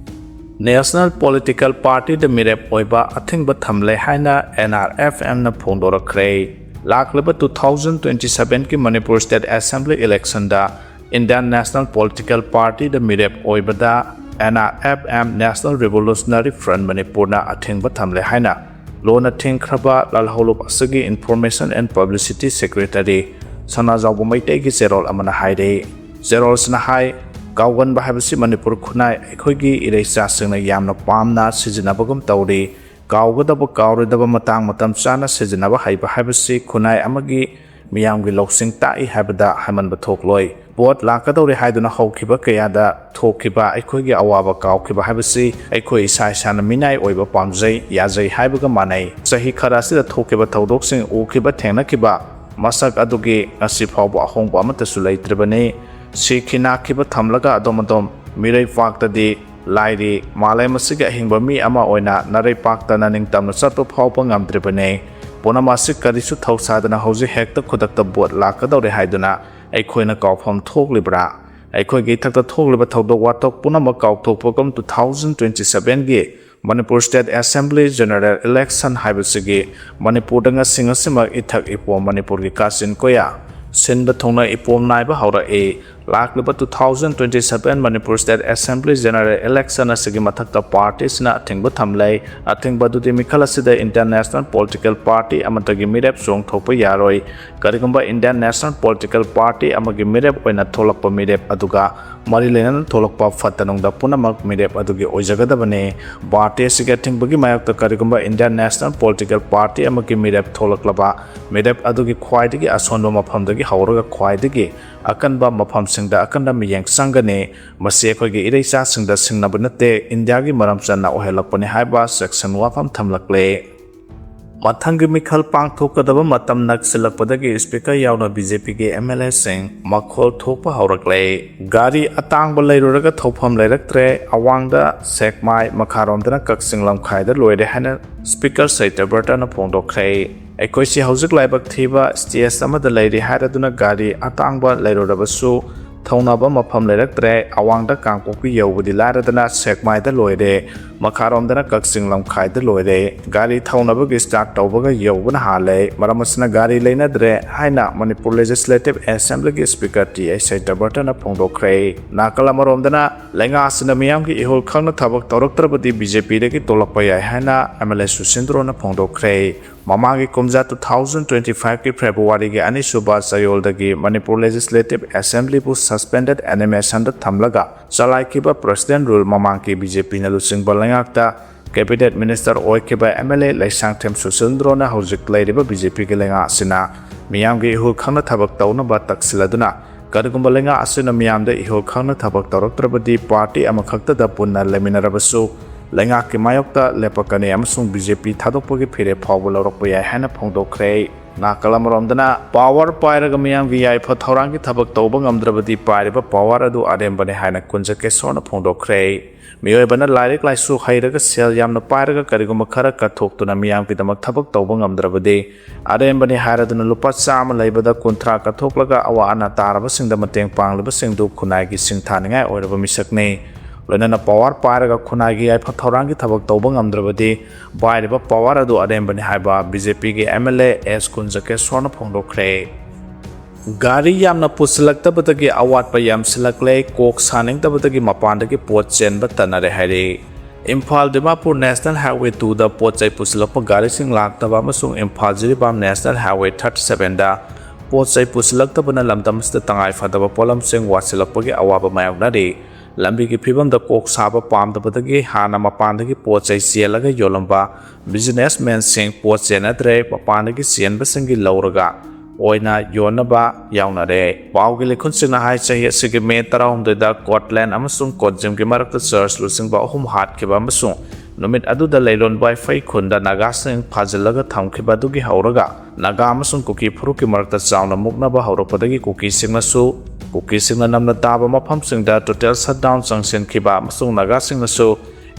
National Political Partyꯗ ꯃꯤꯔꯦꯞ ꯑꯣꯏꯕ ꯑꯊꯤꯡꯕ ꯊꯝꯂꯦ ꯍꯥꯏꯅ N R F Mꯅ ꯐꯣꯡꯗꯣꯔꯛꯈ꯭ꯔꯦ꯫ ꯂꯥꯛꯂꯤꯕ two thousand twenty sevenꯒꯤ Manipur State Assembly electionꯗ Indian National Political Partyꯗ ꯃꯤꯔꯦꯞ ꯑꯣꯏꯕꯗ N R F M, National Revolutionary Front Manipurꯅ ꯑꯊꯤꯡꯕ ꯊꯝꯂꯦ ꯍꯥꯏꯅ ꯂꯣꯅ ꯊꯤꯡꯈ꯭ꯔꯕ ꯂꯥꯜꯍꯧꯂꯨꯞ ꯑꯁꯤꯒꯤ Information and Publicity Secretary ꯁꯅꯥꯖꯥꯎꯕ ꯃꯩꯇꯩꯒꯤ ꯆꯦꯔꯣꯜ ꯑꯃꯅ ꯍꯥꯏꯔꯤ꯫ ꯆꯦꯔꯣꯜꯁꯤꯅ ꯍꯥꯏ, ꯀꯥꯎꯒꯟꯕ ꯍꯥꯏꯕꯁꯤ ꯃꯅꯤꯄꯨꯔ ꯈꯨꯟꯅꯥꯏ ꯑꯩꯈꯣꯏꯒꯤ ꯏꯔꯩꯆꯥꯁꯤꯡꯅ ꯌꯥꯝꯅ ꯄꯥꯝꯅ ꯁꯤꯖꯤꯟꯅꯕꯒꯨꯝ ꯇꯧꯔꯤ꯫ ꯀꯥꯎꯒꯗꯕ, ꯀꯥꯎꯔꯣꯏꯗꯕ ꯃꯇꯥꯡ ꯃꯇꯝ ꯆꯥꯅ ꯁꯤꯖꯤꯟꯅꯕ ꯍꯩꯕ ꯍꯥꯏꯕꯁꯤ ꯈꯨꯟꯅꯥꯏ ꯑꯃꯒꯤ ꯃꯤꯌꯥꯝꯒꯤ ꯂꯧꯁꯤꯡ ꯇꯥꯛꯏ ꯍꯥꯏꯕꯗ ꯍꯥꯏꯃꯟꯕ ꯊꯣꯛꯂꯣꯏ꯫ ꯚꯣꯠ ꯂꯥꯛꯀꯗꯧꯔꯦ ꯍꯥꯏꯗꯨꯅ ꯍꯧꯈꯤꯕ ꯀꯌꯥꯗ ꯊꯣꯛꯈꯤꯕ ꯑꯩꯈꯣꯏꯒꯤ ꯑꯋꯥꯕ ꯀꯥꯎꯈꯤꯕ ꯍꯥꯏꯕꯁꯤ ꯑꯩꯈꯣꯏ ꯏꯁꯥ ꯏꯁꯥꯅ ꯃꯤꯅꯥꯏ ꯑꯣꯏꯕ ꯄꯥꯝꯖꯩ, ꯌꯥꯖꯩ ꯍꯥꯏꯕꯒ ꯃꯥꯟꯅꯩ꯫ ꯆꯍꯤ ꯈꯔ ꯑꯁꯤꯗ ꯊꯣꯛꯈꯤꯕ ꯊꯧꯗꯣꯛꯁꯤꯡ, ꯎꯈꯤꯕ ꯊꯦꯡꯅꯈꯤꯕ ꯃꯁꯛ ꯑꯗꯨꯒꯤ ꯉꯁꯤ ꯐꯥꯎꯕ ꯑꯍꯣꯡꯕ ꯑꯃꯠꯇꯁꯨ ꯂꯩꯇ꯭ꯔꯤꯕꯅꯤ꯫ ꯁꯤꯈꯤ ꯅꯥꯈꯤꯕ ꯊꯝꯂꯒ ꯑꯗꯣꯝ ꯑꯗꯣꯝ ꯃꯤꯔꯩ ꯄꯥꯛꯇꯗꯤ ꯂꯥꯏꯔꯤ, ꯃꯥꯂꯦꯝ ꯑꯁꯤꯒꯤ ꯑꯍꯤꯡꯕ ꯃꯤ ꯑꯃ ꯑꯣꯏꯅ ꯅꯥꯔꯩ ꯄꯥꯛꯇꯅ ꯅꯤꯡꯇꯝꯅ ꯆꯠꯄ ꯐꯥꯎꯕ ꯉꯝꯗ꯭ꯔꯤꯕꯅꯤ꯫ ꯄꯨꯝꯅꯃꯛ ꯑꯁꯤ ꯀꯔꯤꯁꯨ ꯊꯧꯁꯥꯗꯅ ꯍꯧꯖꯤꯛ ꯍꯦꯛꯇ ꯈꯨꯗꯛꯇ ꯚꯣꯠ ꯂꯥꯛꯀꯗꯧꯔꯦ ꯍꯥꯏꯗꯨꯅ ꯑꯩꯈꯣꯏꯅ ꯀꯥꯎꯐꯝ ꯊꯣꯛꯂꯤꯕ꯭ꯔꯥ? ꯑꯩꯈꯣꯏꯒꯤ ꯏꯊꯛꯇ ꯊꯣꯛꯂꯤꯕ ꯊꯧꯗꯣꯛ ꯋꯥꯊꯣꯛ ꯄꯨꯝꯅꯃꯛ ꯀꯥꯎꯊꯣꯛꯄꯒꯨꯝ, two thousand twenty sevenꯒꯤ Manipur State Assembly General Election ꯍꯥꯏꯕꯁꯤꯒꯤ ꯃꯅꯤꯄꯨꯔꯗ ꯉꯁꯤ ꯉꯁꯤꯃꯛ ꯏꯊꯛ ꯏꯄꯣꯝ ꯃꯅꯤꯄꯨꯔꯒꯤ ꯀꯥꯆꯤꯟ ꯀꯣꯌꯥ ꯁꯤꯟꯕ ꯊꯨꯡꯅ ꯏꯄꯣꯝ ꯅꯥꯏꯕ ꯍꯧꯔꯛꯏ꯫ ꯂꯥꯛꯂꯤꯕ two thousand twenty seven Manipur State Assembly General Election ꯑꯁꯤꯒꯤ ꯃꯊꯛꯇ ꯄꯥꯔꯇꯤꯁꯤꯅ ꯑꯊꯤꯡꯕ ꯊꯝꯂꯦ꯫ ꯑꯊꯤꯡꯕ ꯑꯗꯨꯗꯤ ꯃꯤꯈꯜ ꯑꯁꯤꯗ Indian National Political Party ꯑꯃꯠꯇꯒꯤ ꯃꯤꯔꯦꯞ ꯆꯣꯡꯊꯣꯛꯄ ꯌꯥꯔꯣꯏ꯫ ꯀꯔꯤꯒꯨꯝꯕ Indian National Political Party ꯑꯃꯒꯤ ꯃꯤꯔꯦꯞ ꯑꯣꯏꯅ ꯊꯣꯛꯂꯛꯄ ꯃꯤꯔꯦꯞ ꯑꯗꯨꯒ ꯃꯔꯤ ꯂꯩꯅꯅ ꯊꯣꯛꯂꯛꯄ ꯐꯠꯇ ꯅꯨꯡꯗ ꯄꯨꯝꯅꯃꯛ ꯃꯤꯔꯦꯞ ꯑꯗꯨꯒꯤ ꯑꯣꯏꯖꯒꯗꯕꯅꯤ꯫ ꯄꯥꯔꯇꯤ ꯑꯁꯤꯒꯤ ꯑꯊꯤꯡꯕꯒꯤ ꯃꯥꯌꯣꯛꯇ ꯀꯔꯤꯒꯨꯝꯕ Indian National Political Party ꯑꯃꯒꯤ ꯃꯤꯔꯦꯞ ꯊꯣꯛꯂꯛꯂꯕ ꯃꯤꯔꯦꯞ ꯑꯗꯨꯒꯤ ꯈ꯭ꯋꯥꯏꯗꯒꯤ ꯑꯁꯣꯟꯕ ꯃꯐꯝꯗꯒꯤ ꯍꯧꯔꯒ ꯈ꯭ꯋꯥꯏꯗꯒꯤ ꯑꯀꯟꯕ ꯃꯐꯝꯁꯤꯡꯗ ꯑꯀꯟꯕ ꯃꯤꯠꯌꯦꯡ ꯆꯪꯒꯅꯤ꯫ ꯃꯁꯤ ꯑꯩꯈꯣꯏꯒꯤ ꯏꯔꯩꯆꯥꯁꯤꯡꯗ ꯁꯤꯡꯅꯕ ꯅꯠꯇꯦ, ꯏꯟꯗꯤꯌꯥꯒꯤ ꯃꯔꯝ ꯆꯟꯅ ꯑꯣꯏꯍꯜꯂꯛꯄꯅꯤ ꯍꯥꯏꯕ ꯁꯦꯛꯁꯟ ꯋꯥꯐꯝ ꯊꯝꯂꯛꯂꯦ꯫ ꯃꯊꯪꯒꯤ ꯃꯤꯈꯜ ꯄꯥꯡꯊꯣꯛꯀꯗꯕ ꯃꯇꯝ ꯅꯛꯁꯤꯜꯂꯛꯄꯗꯒꯤ ꯁ꯭ꯄꯤꯀꯔ ꯌꯥꯎꯅ ꯕꯤ ꯖꯦ ꯄꯤꯒꯤ ꯑꯦꯝ ꯑꯦꯜ ꯑꯦꯁꯤꯡ ꯃꯈꯣꯜ ꯊꯣꯛꯄ ꯍꯧꯔꯛꯂꯦ꯫ ꯒꯥꯔꯤ ꯑꯇꯥꯡꯕ ꯂꯩꯔꯨꯔꯒ ꯊꯧꯐꯝ ꯂꯩꯔꯛꯇ꯭ꯔꯦ꯫ ꯑꯋꯥꯡꯗ ꯁꯦꯛꯃꯥꯏ, ꯃꯈꯥꯔꯣꯝꯗꯅ ꯀꯛꯆꯤꯡ ꯂꯝꯈꯥꯏꯗ ꯂꯣꯏꯔꯦ ꯍꯥꯏꯅ ꯁ꯭ꯄꯤꯀꯔ ꯁꯇ꯭ꯌꯕ꯭ꯔꯇꯅ ꯐꯣꯡꯗꯣꯛꯈ꯭ꯔꯦ꯫ ꯑꯩꯈꯣꯏꯁꯤ ꯍꯧꯖꯤꯛ ꯂꯥꯏꯕꯛ ꯊꯤꯕ ꯁ꯭ꯇꯦꯖ ꯑꯃꯗ ꯂꯩꯔꯤ ꯍꯥꯏꯔꯗꯨꯅ ꯒꯥꯔꯤ ꯑꯇꯥꯡꯕ ꯂꯩꯔꯨꯔꯕꯁꯨ ꯊꯧꯅꯕ ꯃꯐꯝ ꯂꯩꯔꯛꯇ꯭ꯔꯦ꯫ ꯑꯋꯥꯡꯗ ꯀꯥꯡꯄꯣꯛꯄꯤ ꯌꯧꯕꯗꯤ ꯂꯥꯏꯔꯗꯅ ꯁꯦꯛꯃꯥꯏꯗ ꯂꯣꯏꯔꯦ, ꯃꯈꯥꯔꯣꯝꯗꯅ ꯀꯛꯆꯤꯡ ꯂꯝꯈꯥꯏꯗ ꯂꯣꯏꯔꯦ꯫ ꯒꯥꯔꯤ ꯊꯧꯅꯕꯒꯤ ꯁ꯭ꯇꯥꯔꯠ ꯇꯧꯕꯒ ꯌꯧꯕꯅ ꯍꯥꯜꯂꯦ꯫ ꯃꯔꯝ ꯑꯁꯤꯅ ꯒꯥꯔꯤ ꯂꯩꯅꯗ꯭ꯔꯦ ꯍꯥꯏꯅ ꯃꯅꯤꯄꯨꯔ ꯂꯦꯖꯤꯁꯂꯦꯇꯤꯚ ꯑꯦꯁꯦꯝꯕ꯭ꯂꯤꯒꯤ ꯁ꯭ꯄꯤꯀꯔ ꯇꯤ ꯑꯩꯆ ꯁꯇ꯭ꯌꯕ꯭ꯔꯇꯅ ꯐꯣꯡꯗꯣꯛꯈ꯭ꯔꯦ꯫ ꯅꯥꯀꯜ ꯑꯃꯔꯣꯝꯗꯅ ꯂꯩꯉꯥꯛ ꯑꯁꯤꯅ ꯃꯤꯌꯥꯝꯒꯤ ꯏꯍꯨꯜ ꯈꯪꯅ ꯊꯕꯛ ꯇꯧꯔꯛꯇ꯭ꯔꯕꯗꯤ ꯕꯤ ꯖꯦ ꯄꯤꯗꯒꯤ ꯇꯣꯛꯂꯛꯄ ꯌꯥꯏ ꯍꯥꯏꯅ ꯑꯦꯝ ꯑꯦꯜ ꯑꯦ ꯁꯨꯁꯤꯟꯗ꯭ꯔꯣꯅ ꯐꯣꯡꯗꯣꯛꯈ꯭ꯔꯦ꯫ ꯃꯃꯥꯡꯒꯤ ꯀꯨꯝꯖꯥ two thousand twenty five ꯀꯤ ꯐꯦꯕ꯭ꯔꯨꯋꯥꯔꯤꯒꯤ ꯑꯅꯤꯁꯨꯕ ꯆꯌꯣꯜꯗꯒꯤ ꯃꯅꯤꯄꯨꯔ ꯂꯦꯖꯤꯁꯂꯦꯇꯤꯚ ꯑꯦꯁꯦꯝꯕ꯭ꯂꯤꯕꯨ ꯁꯁꯄꯦꯟꯗꯦꯗ ꯑꯦꯅꯤꯃꯦꯁꯟꯗ ꯊꯝꯂꯒ ꯆꯂꯥꯏꯈꯤꯕ ꯄ꯭ꯔꯦꯁꯤꯗꯦꯟꯠ ꯔꯨꯜ ꯃꯃꯥꯡꯒꯤ ꯕꯤ ꯖꯦ ꯄꯤꯅ ꯂꯨꯆꯤꯡꯕ ꯂꯩꯉꯥꯛꯇ ꯀꯦꯕꯤꯅꯦꯠ ꯃꯤꯅꯤꯁꯇꯔ ꯑꯣꯏꯈꯤꯕ ꯑꯦꯝ ꯑꯦꯜ ꯑꯦ ꯂꯩꯁꯥꯡꯊꯦꯝ ꯁꯨꯁꯤꯟꯗ꯭ꯔꯣꯅ ꯍꯧꯖꯤꯛ ꯂꯩꯔꯤꯕ ꯕꯤ ꯖꯦ ꯄꯤꯒꯤ ꯂꯩꯉꯥꯛ ꯑꯁꯤꯅ ꯃꯤꯌꯥꯝꯒꯤ ꯏꯍꯨꯜ ꯈꯪꯅ ꯊꯕꯛ ꯇꯧꯅꯕ ꯇꯛꯁꯤꯜꯂꯗꯨꯅ, ꯀꯔꯤꯒꯨꯝꯕ ꯂꯩꯉꯥꯛ ꯑꯁꯤꯅ ꯃꯤꯌꯥꯝꯗ ꯏꯍꯨꯜ ꯈꯪꯅ ꯊꯕꯛ ꯇꯧꯔꯛꯇ꯭ꯔꯕꯗꯤ ꯄꯥꯔꯇꯤ ꯑꯃꯈꯛꯇꯗ ꯄꯨꯟꯅ ꯂꯩꯃꯤꯟꯅꯔꯕꯁꯨ ꯂꯩꯉꯥꯛꯀꯤ ꯃꯥꯌꯣꯛꯇ ꯂꯦꯞꯄꯛꯀꯅꯤ ꯑꯃꯁꯨꯡ ꯕꯤ ꯖꯦ ꯄꯤ ꯊꯥꯗꯣꯛꯄꯒꯤ ꯐꯤꯔꯦꯞ ꯐꯥꯎꯕ ꯂꯧꯔꯛꯄ ꯌꯥꯏ ꯍꯥꯏꯅ ꯐꯣꯡꯗꯣꯛꯈ꯭ꯔꯦ꯫ ꯅꯥꯀꯜ ꯑꯃꯔꯣꯝꯗꯅ ꯄꯥꯋꯔ ꯄꯥꯏꯔꯒ ꯃꯤꯌꯥꯝꯒꯤ ꯌꯥꯏꯐ ꯊꯧꯔꯥꯡꯒꯤ ꯊꯕꯛ ꯇꯧꯕ ꯉꯝꯗ꯭ꯔꯕꯗꯤ ꯄꯥꯏꯔꯤꯕ ꯄꯥꯋꯔ ꯑꯗꯨ ꯑꯔꯦꯝꯕꯅꯤ ꯍꯥꯏꯅ ꯀꯨꯟꯖꯀꯦꯁꯣꯔꯅ ꯐꯣꯡꯗꯣꯛꯈ꯭ꯔꯦ꯫ ꯃꯤꯑꯣꯏꯕꯅ ꯂꯥꯏꯔꯤꯛ ꯂꯥꯏꯁꯨ ꯍꯩꯔꯒ ꯁꯦꯜ ꯌꯥꯝꯅ ꯄꯥꯏꯔꯒ ꯀꯔꯤꯒꯨꯝꯕ ꯈꯔ ꯀꯠꯊꯣꯛꯇꯨꯅ ꯃꯤꯌꯥꯝꯒꯤꯗꯃꯛ ꯊꯕꯛ ꯇꯧꯕ ꯉꯝꯗ꯭ꯔꯕꯗꯤ ꯑꯔꯦꯝꯕꯅꯤ ꯍꯥꯏꯔꯗꯨꯅ ꯂꯨꯄꯥ ꯆꯥꯝꯃ ꯂꯩꯕꯗ ꯀꯨꯟꯊ꯭ꯔꯥ ꯀꯠꯊꯣꯛꯂꯒ ꯑꯋꯥ ꯑꯅꯥ ꯇꯥꯔꯕꯁꯤꯡꯗ ꯃꯇꯦꯡ ꯄꯥꯡꯂꯤꯕꯁꯤꯡꯗꯨ ꯈꯨꯟꯅꯥꯏꯒꯤ ꯁꯤꯡꯊꯥꯅꯤꯡꯉꯥꯏ ꯑꯣꯏꯔꯕ ꯃꯤꯁꯛꯅꯤ꯫ ꯂꯣꯏꯅꯅ ꯄꯥꯋꯔ ꯄꯥꯏꯔꯒ ꯈꯨꯟꯅꯥꯏꯒꯤ ꯌꯥꯏꯐ ꯊꯧꯔꯥꯡꯒꯤ ꯊꯕꯛ ꯇꯧꯕ ꯉꯝꯗ꯭ꯔꯕꯗꯤ ꯄꯥꯏꯔꯤꯕ ꯄꯥꯋꯔ ꯑꯗꯨ ꯑꯔꯦꯝꯕꯅꯤ ꯍꯥꯏꯕ ꯕꯤ ꯖꯦ ꯄꯤꯒꯤ ꯑꯦꯝ ꯑꯦꯜ ꯑꯦ ꯑꯦꯁ ꯀꯨꯟꯖꯀꯦꯁꯣꯔꯅ ꯐꯣꯡꯗꯣꯛꯈ꯭ꯔꯦ꯫ ꯒꯥꯔꯤ ꯌꯥꯝꯅ ꯄꯨꯁꯤꯜꯂꯛꯇꯕꯗꯒꯤ ꯑꯋꯥꯠꯄ ꯌꯥꯝꯁꯤꯜꯂꯛꯂꯦ, ꯀꯣꯛ ꯁꯥꯅꯤꯡꯗꯕꯗꯒꯤ ꯃꯄꯥꯟꯗꯒꯤ ꯄꯣꯠ ꯆꯦꯟꯕ ꯇꯟꯅꯔꯦ ꯍꯥꯏꯔꯤ꯫ ꯏꯝꯐꯥꯜ ꯗꯤꯃꯥꯄꯨꯔ ꯅꯦꯁꯅꯦꯜ ꯍꯥꯏꯋꯦ ꯇꯨꯗ ꯄꯣꯠ ꯆꯩ ꯄꯨꯁꯤꯜꯂꯛꯄ ꯒꯥꯔꯤꯁꯤꯡ ꯂꯥꯛꯇꯕ ꯑꯃꯁꯨꯡ Imphal Jiribam national highway thirty ꯁꯚꯦꯟꯗ ꯄꯣꯠ ꯆꯩ ꯄꯨꯁꯤꯜꯂꯛꯇꯕꯅ ꯂꯝꯗꯝ ꯑꯁꯤꯗ ꯇꯉꯥꯏ ꯐꯗꯕ ꯄꯣꯠꯂꯝꯁꯤꯡ ꯋꯥꯠꯁꯤꯜꯂꯛꯄꯒꯤ ꯑꯋꯥꯕ ꯃꯥꯌꯣꯛꯅꯔꯤ꯫ ꯂꯝꯕꯤꯒꯤ ꯐꯤꯕꯝꯗ ꯀꯣꯛ ꯁꯥꯕ ꯄꯥꯝꯗꯕꯗꯒꯤ ꯍꯥꯟꯅ ꯃꯄꯥꯟꯗꯒꯤ ꯄꯣꯠ ꯆꯩ ꯆꯦꯜꯂꯒ ꯌꯣꯜꯂꯝꯕ ꯕꯤꯖꯤꯅꯦꯁꯃꯦꯟꯁꯤꯡ ꯄꯣꯠ ꯆꯦꯟꯅꯗ꯭ꯔꯦ, ꯃꯄꯥꯟꯗꯒꯤ ꯆꯦꯟꯕꯁꯤꯡꯒꯤ ꯂꯧꯔꯒ ꯑꯣꯏꯅ ꯌꯣꯟꯅꯕ ꯌꯥꯎꯅꯔꯦ꯫ ꯄꯥꯎꯒꯤ ꯂꯤꯈꯨꯟꯁꯤꯡꯅ ꯍꯥꯏ, ꯆꯍꯤ ꯑꯁꯤꯒꯤ ꯃꯦ ꯇꯔꯥꯍꯨꯝꯗꯣꯏꯗ ꯀꯣꯠꯂꯦꯟ ꯑꯃꯁꯨꯡ ꯀꯣꯠꯖꯤꯝꯒꯤ ꯃꯔꯛꯇ ꯆꯔꯆ ꯂꯨꯆꯤꯡꯕ ꯑꯍꯨꯝ ꯍꯥꯠꯈꯤꯕ ꯑꯃꯁꯨꯡ ꯅꯨꯃꯤꯠ ꯑꯗꯨꯗ ꯂꯩꯂꯣꯟ ꯋꯥꯏꯐꯩ ꯈꯨꯟꯗ ꯅꯥꯒꯥꯁꯤꯡ ꯐꯥꯖꯤꯜꯂꯒ ꯊꯝꯈꯤꯕ ꯑꯗꯨꯒꯤ ꯍꯧꯔꯒ ꯅꯥꯒꯥ ꯑꯃꯁꯨꯡ ꯀꯨꯀꯤ ꯐꯨꯔꯨꯞꯀꯤ ꯃꯔꯛꯇ ꯆꯥꯎꯅ ꯃꯨꯛꯅꯕ ꯍꯧꯔꯛꯄꯗꯒꯤ ꯀꯨꯀꯤꯁꯤꯡꯅꯁꯨ, ꯀꯨꯀꯤꯁꯤꯡꯅ ꯅꯝꯅ ꯇꯥꯕ ꯃꯐꯝꯁꯤꯡꯗ ꯇꯣꯇꯦꯜ ꯁꯠꯗꯥꯎꯟ ꯆꯪꯁꯤꯟꯈꯤꯕ ꯑꯃꯁꯨꯡ ꯅꯥꯒꯥꯁꯤꯡꯅꯁꯨ